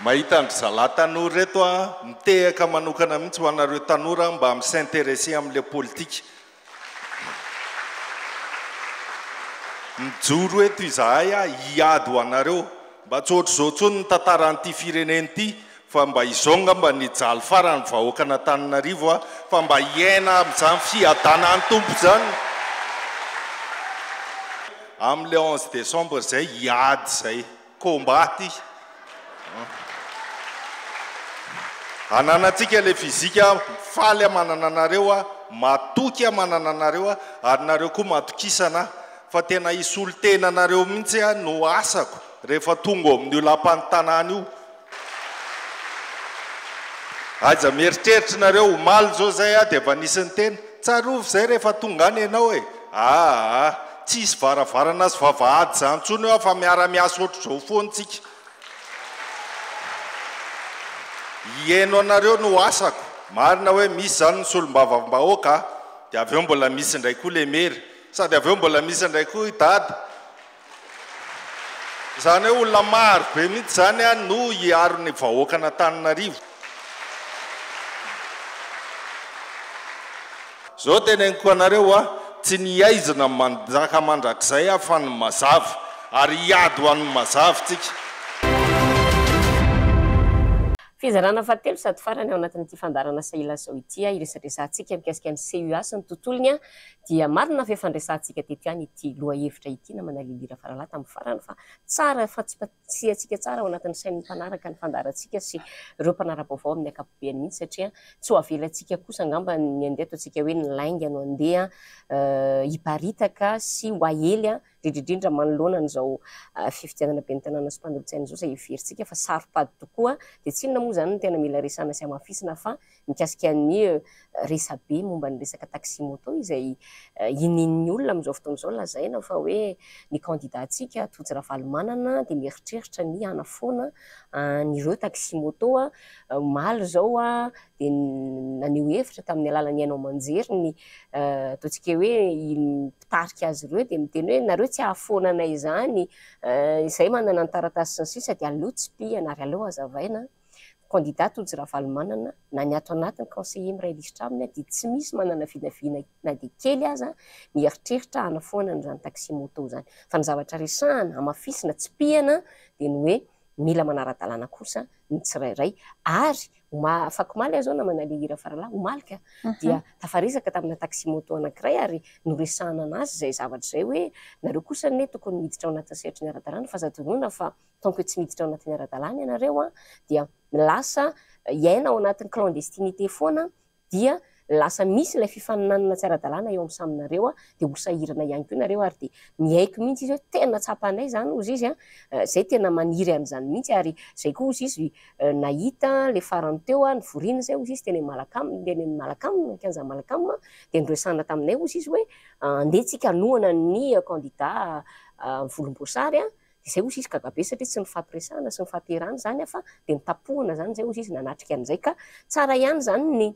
Mahita an-dry zalahy tanora ireto aho, mitehaka manokana mihitsy ho anareo tanora mba mi-s'intéresser amin'ilay politika. Mijoro eto izahay hiady ho anareo. Mba tsy ohatr'izao intsony ny tantaran'ity firenena ity fa mba izao angamba ny hijaly farany ny vahoakan'Antananarivo fa mba hiaina amin'izany fiadanan'ny Tompo izany. Amin'ilay 11 décembre izay hiady izay. Combat ty. Ananantsika ilay physique, faly aho manana anareo aho, matoky aho manana anareo aho, ary nareo koa matokisana ahy, fa tena hisolo tena anareo mihitsy aho no asako rehefa tonga ao amin'io lapan'ny tanàna io. Aiza mieritreritra nareo, omaly izao izay aho dia efa nisy niteny, tsarovy izay rehefa tonga any ianao e! Aa! Tsy hisy varavarana sy vavahady izany intsony eo fa miara-miasa ohatr'izao foana tsika. Hihaino anareo no asako. Marina hoe misy izany ny solombavambahoaka a! Dia avy eo mbola misy indray koa le mera. Sady avy eo mbola misy indray koa i Dada. Izany hoe olona maro be mihitsy izany no hiaro ny vahoakan'Antananarivo. Izao teneniko anareo a, tsy ny haizina manjaka mandrakizay aho fa ny mazava, ary hiady ho an'ny mazava tsika. Fizarana fahatelo sady farany ao anatin'ity fandaharana Sahilazao ity iresadresantsika mikasika ny CUA sy ny tontolony dia marina fa efa niresahantsika teto ihany ity lohahevitra ity namana Lily Rafaralahy tamin'ny farany fa tsara fantsipatsihantsika tsara ao anatin'ny sain'ny mpanaraka ny fandaharantsika sy ireo mpanara-baovao amin'ny ankapobeny mihitsy satria tsy ho avelantsika kosa angamba ny andeha ataontsika hoe ny lainga no andeha hiparitaka sy ho ahely indrindra indrindra manoloana an'izao fifidianana ben'ny tanàna sy mpanolotsaina izao izay heverintsika fa saro-pady tokoa dia tsy inona moa izany no tena mila resahana sy hamafisina fa mikasika ny resabe momba ny resaka taxi moto izay inian'ny olona amin'izao fotoana izao lazaina fa hoe ny kandidantsika Tojo Ravalomanana dia mieritreritra ny hanafoana an'ireo taxi moto. Omaly izao dia naneho hevitra tamin'ny alalan'ny haino aman-jery ny ataontsika hoe mpitarika azy ireo dia miteny hoe nareo tsy hahafoana anay izany, izay manana ny taratasy sy ny sisa dia aleo tsipihana ary aleo hazavaina. Kandida Tojo Ravalomanana na ny ato anatiny conseiller miray lisitra aminy dia tsy misy manana vinavina na dia kely aza ny eritreritra hanafoana an'izany taxi moto izany. Fa ny zavatra resahana, hamafisina, tsipihana dia ny hoe mila manara-dalàna kosa ny tsirairay ary afakomaly aho izao namana le hira faralahy, omaly ka, dia tafaresaka tamina taxi moto anankiray ary noresahana anazy izay zavatra izay hoe nareo kosa anie tokony miditra ao anatin'ny sehatry ny ara-dalàna fa aza adinoina fa tant que tsy miditra ao anatin'ny ara-dalàna ianareo an, dia lasa hiaina ao anatin'ny clandestinité foana dia lasa misy ilay fifaninanana tsy ara-dalàna eo amin'ny samy nareo dia ho sahirana ihany koa nareo ary dia miaiky mihitsy izy hoe tena tsapanay izany hozy izy an, zay tena maniry an'izany mihitsy ary zay koa hozy izy nahita le farany teo an, nivoriana izay hozy izy teny Malacam, teny Malacam, kianjan'i Malacam dia niresahana taminay hozy izy hoe andeha tsika hanohana ny kandida volomboasary an, Dia izay hozy izy gaga be satria tsy nifampiresahana sy nifampierana izany fa dia nitapohana izany izay hozy izy nanatrika an'izay ka tsara ihany izany ny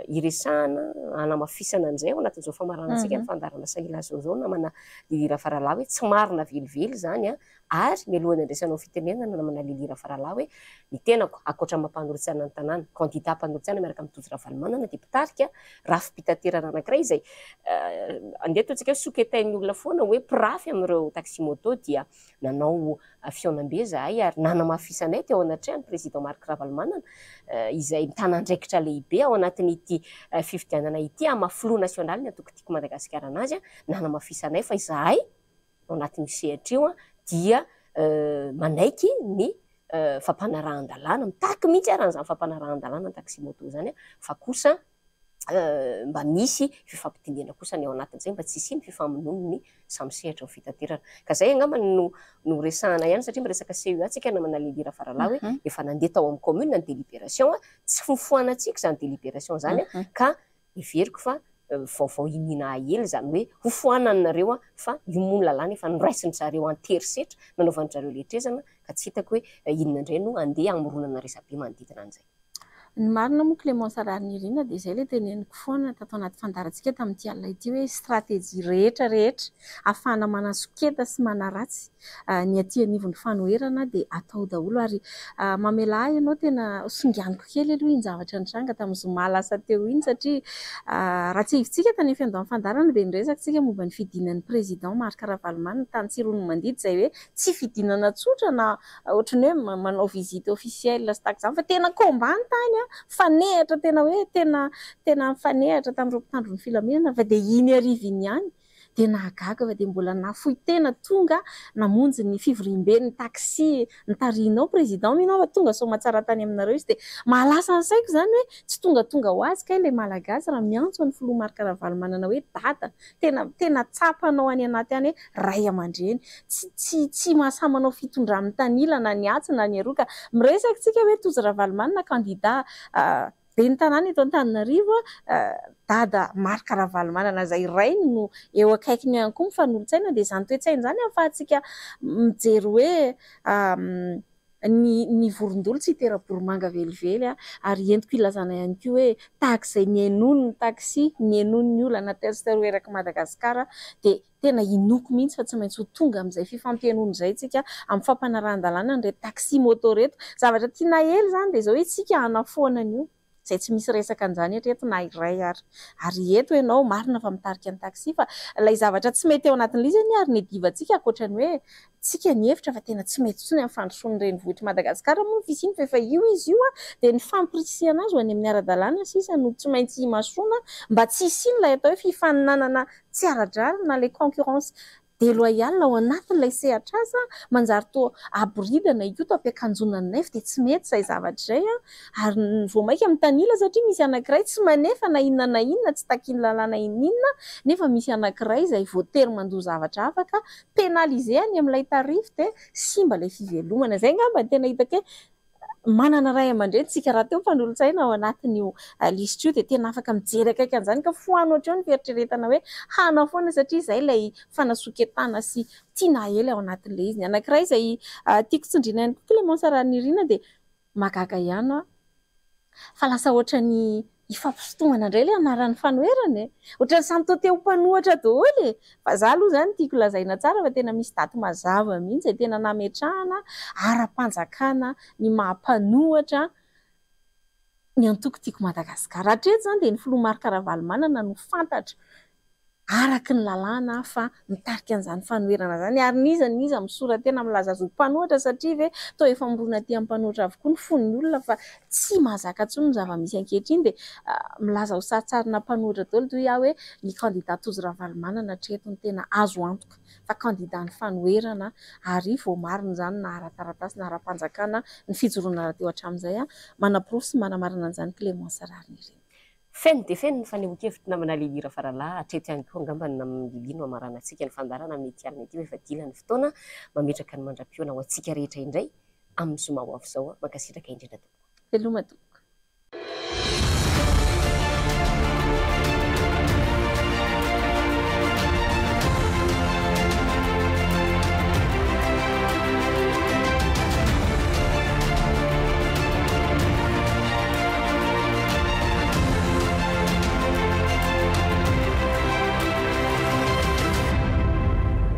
hiresahana hanamafisana an'izay ao anatin'izao famaranantsika ny fandaharana Sahilazao izao namana Lily Rafaralahy hoe tsy marina velively izany an, ary mialohan'ny handraisanao fitenenana namana Lily Rafaralahy hoe ny tenako ankoatra ny maha mpanolotsaina ny tanàna, kandida mpanolotsaina miaraka amin'i Tojo Ravalomanana dia mpitarika rafi-pitaterana anankiray izay andeha ataontsika hoe soketain'ny olona foana hoe mpirafy amin'ireo taxi moto dia nanao fihaonambe izahay ary nanamafisanay teo anatrehan'ny président Marc Ravalomanana izay mitana andraikitra lehibe ao anatin'ity fifidianana ity amin'ny maha filoha nasionaly ny antoko Tiako Madagasikara anazy, nanamafisanay fa izahay ao anatin'io sehatra io dia manaiky ny fampanarahan-dalàna, mitaky mihitsy ary an'izany fampanarahan-dalàna ny taxi moto izany fa kosa mba misy fifampidinihana kosa ny ao anatin'izay mba tsy hisian'ny fifamonoan'ny samy sehatra ny fitaterana. Ka izay angamba no no resahana ihany satria miresaka CUA tsika namana Lily Rafaralahy hoe efa nandeha tao amin'ny commune ny délibération, tsy fofoanantsika izany délibération izany ka heveriko fa vaovao iniana aely izany hoe hofoananareo fa io moa ny lalàna efa noraisin-dry zareo an-terisetra nanaovan-dry zareo letrezana ka tsy hitako hoe inona indray no andeha hamoronana resabe manodidina an'izay. Ny marina moa Clémence Raharinirina dia izay ilay teneniko foana tato anaty fandaharantsika tamin'ity alina ity hoe stratégie rehetra rehetra ahafahana manasoketa sy manaratsy ny aty anivon'ny fanoherana dia atao daholo ary mamelà ahy ianao tena songaniko kely aloha iny zavatra nitranga tamin'ny zoma lasa teo iny satria raha tsiahivintsika tany amin'ny fiandohan'ny fandaharana dia niresaka isika momba ny fidinan'ny président Marc Ravalomanana tany Tsiroanomandidy izay hoe tsy fidinana tsotra na ohatran'ny hoe manao visite officielle sy tahaka izany fa tena combat ny tany an, mifanehatra tena hoe tena tena nifanehatra tamin'ireo mpitandro ny filaminana fa dia iny hariva iny ihany dia nahagaga fa dia mbola nafoy tena tonga namonjy ny fivoriamben'ny taxi notarihinao président, mino aho fa tonga soamatsara tany aminareo izy dia mahalasa ny saiko izany hoe tsy tongatonga ho azy kay ilay Malagasy raha miantso an'ny filoha Marc Ravalomanana hoe dada, tena tena tsapanao any anaty any hoe ray aman-dreny, tsy tsy tsy mahasahy manao fitondra-mitanila na ny atsy na ny aroa ka miresaka tsika hoe Tojo Ravalomanana kandida ben'ny tanàna eto Antananarivo, Dada Marc Ravalomanana izay rainy no eo akaikiny ihany koa mifanolotsaina dia izany toe-tsaina izany ahafahantsika mijery hoe ny ny vorondolo tsy hitera-boromanga velively ary entiko ilazana ihany koa hoe tahaka izay nihainoany ny taxi, nihainoany ny olana teo sy teroa erak'i Madagasikara dia tena inoako mihitsy fa tsy maintsy ho tonga amin'izay fifampihainoana izay isika amin'ny fampanarahan-dalàna an'ireto taxi moto ireto. Zavatra tiana hely izany dia izao hoe isika hanafoana an'io. Izay tsy misy resaka an'izany hatreto na iray ary. Ary eto ianao, marina fa mitarika ny taxi fa ilay zavatra tsy mety ao anatin'ilay izy anie ary ny divantsika ankoatra ny hoe tsika nihevitra fa tena tsy mety intsony amin'ny fandrosoan'ny renivohitr'i Madagasikara moa ny fisiany fa efa io izy io dia ny fampirisihana azy ho any amin'ny ara-dalàna sisa no tsy maintsy imasoana mba tsy hisian'ilay atao hoe fifaninanana tsy ara-drariny na ilay concurrence déloyale ao anatin'ilay sehatr'asa manjary toa aboridana io toa ampiakanjoana ny nefo dia tsy mety izay zavatra izay ary vao mainka mitanila satria misy anankiray tsy manefa na inona na inona tsy takian'ny lalàna ininona nefa misy anankiray izay voatery mandoa zavatra hafa ka pénalisé any amin'ilay tarif dia simba ilay fivelomana. Izay angamba no tena hitako hoe manana ray aman-dreny tsika rahateo mpanolotsaina ao anatin'io lisitra io dia tena afaka mijery akaiky an'izany ka foano hatreo ny fieritreretana hoe hanao foana satria izay ilay fanasoketana sy tiana aely ao anatin'ilay izy. Ny anankiray izay tiako tsindriana ihany koa Clémence Rahanirina dia mahagaga ihany aho fa lasa ohatran'ny hifampisintomana indray ilay anaran'ny fanoherana e! Ohatran'ny samy toa te ho mpanohatra daholo e! Fa za aloha izany tiako lazaina tsara fa tena misy daty mazava mihitsy e, tena nametrahana ara-panjakana ny maha mpanohatra ny antoko Tiako Madagasikara. Hatreto izany dia ny filoha Marc Ravalomanana no fantatra araka ny lalàna fa mitarika an'izany fanoherana izany ary n'iza n'iza misora-tena milaza azy ho mpanohatra satria ve toa efa mirona aty amin'ny mpanohatra avokoa ny fon'ny olona fa tsy mahazaka intsony ny zava-misy ankehitriny dia milaza ho sarintsarina mpanohatra daholo toy aho hoe ny kandida Tojo Ravalomanana hatreto no tena azo antoka fa kandidan'ny fanoherana ary voamarina izany na ara-taratasy na ara-panjakana ny fijoroana rahateo hatramin'izay manaporofo sy manamarina an'izany Clémence Raharinirina. Feno dia feno ny fanehoan-kevitry namana Lily Rafaralahy, hatreto ihany koa angamba ny naman'i Lily no hamaranantsika ny fandaharana amin'ity alina ity fa efa dila ny fotoana, mametraka ny mandra-pihaona ho antsika rehetra indray amin'ny zoma ho avy izao, mankasitraka indrindra tompoko. Veloma tompoko.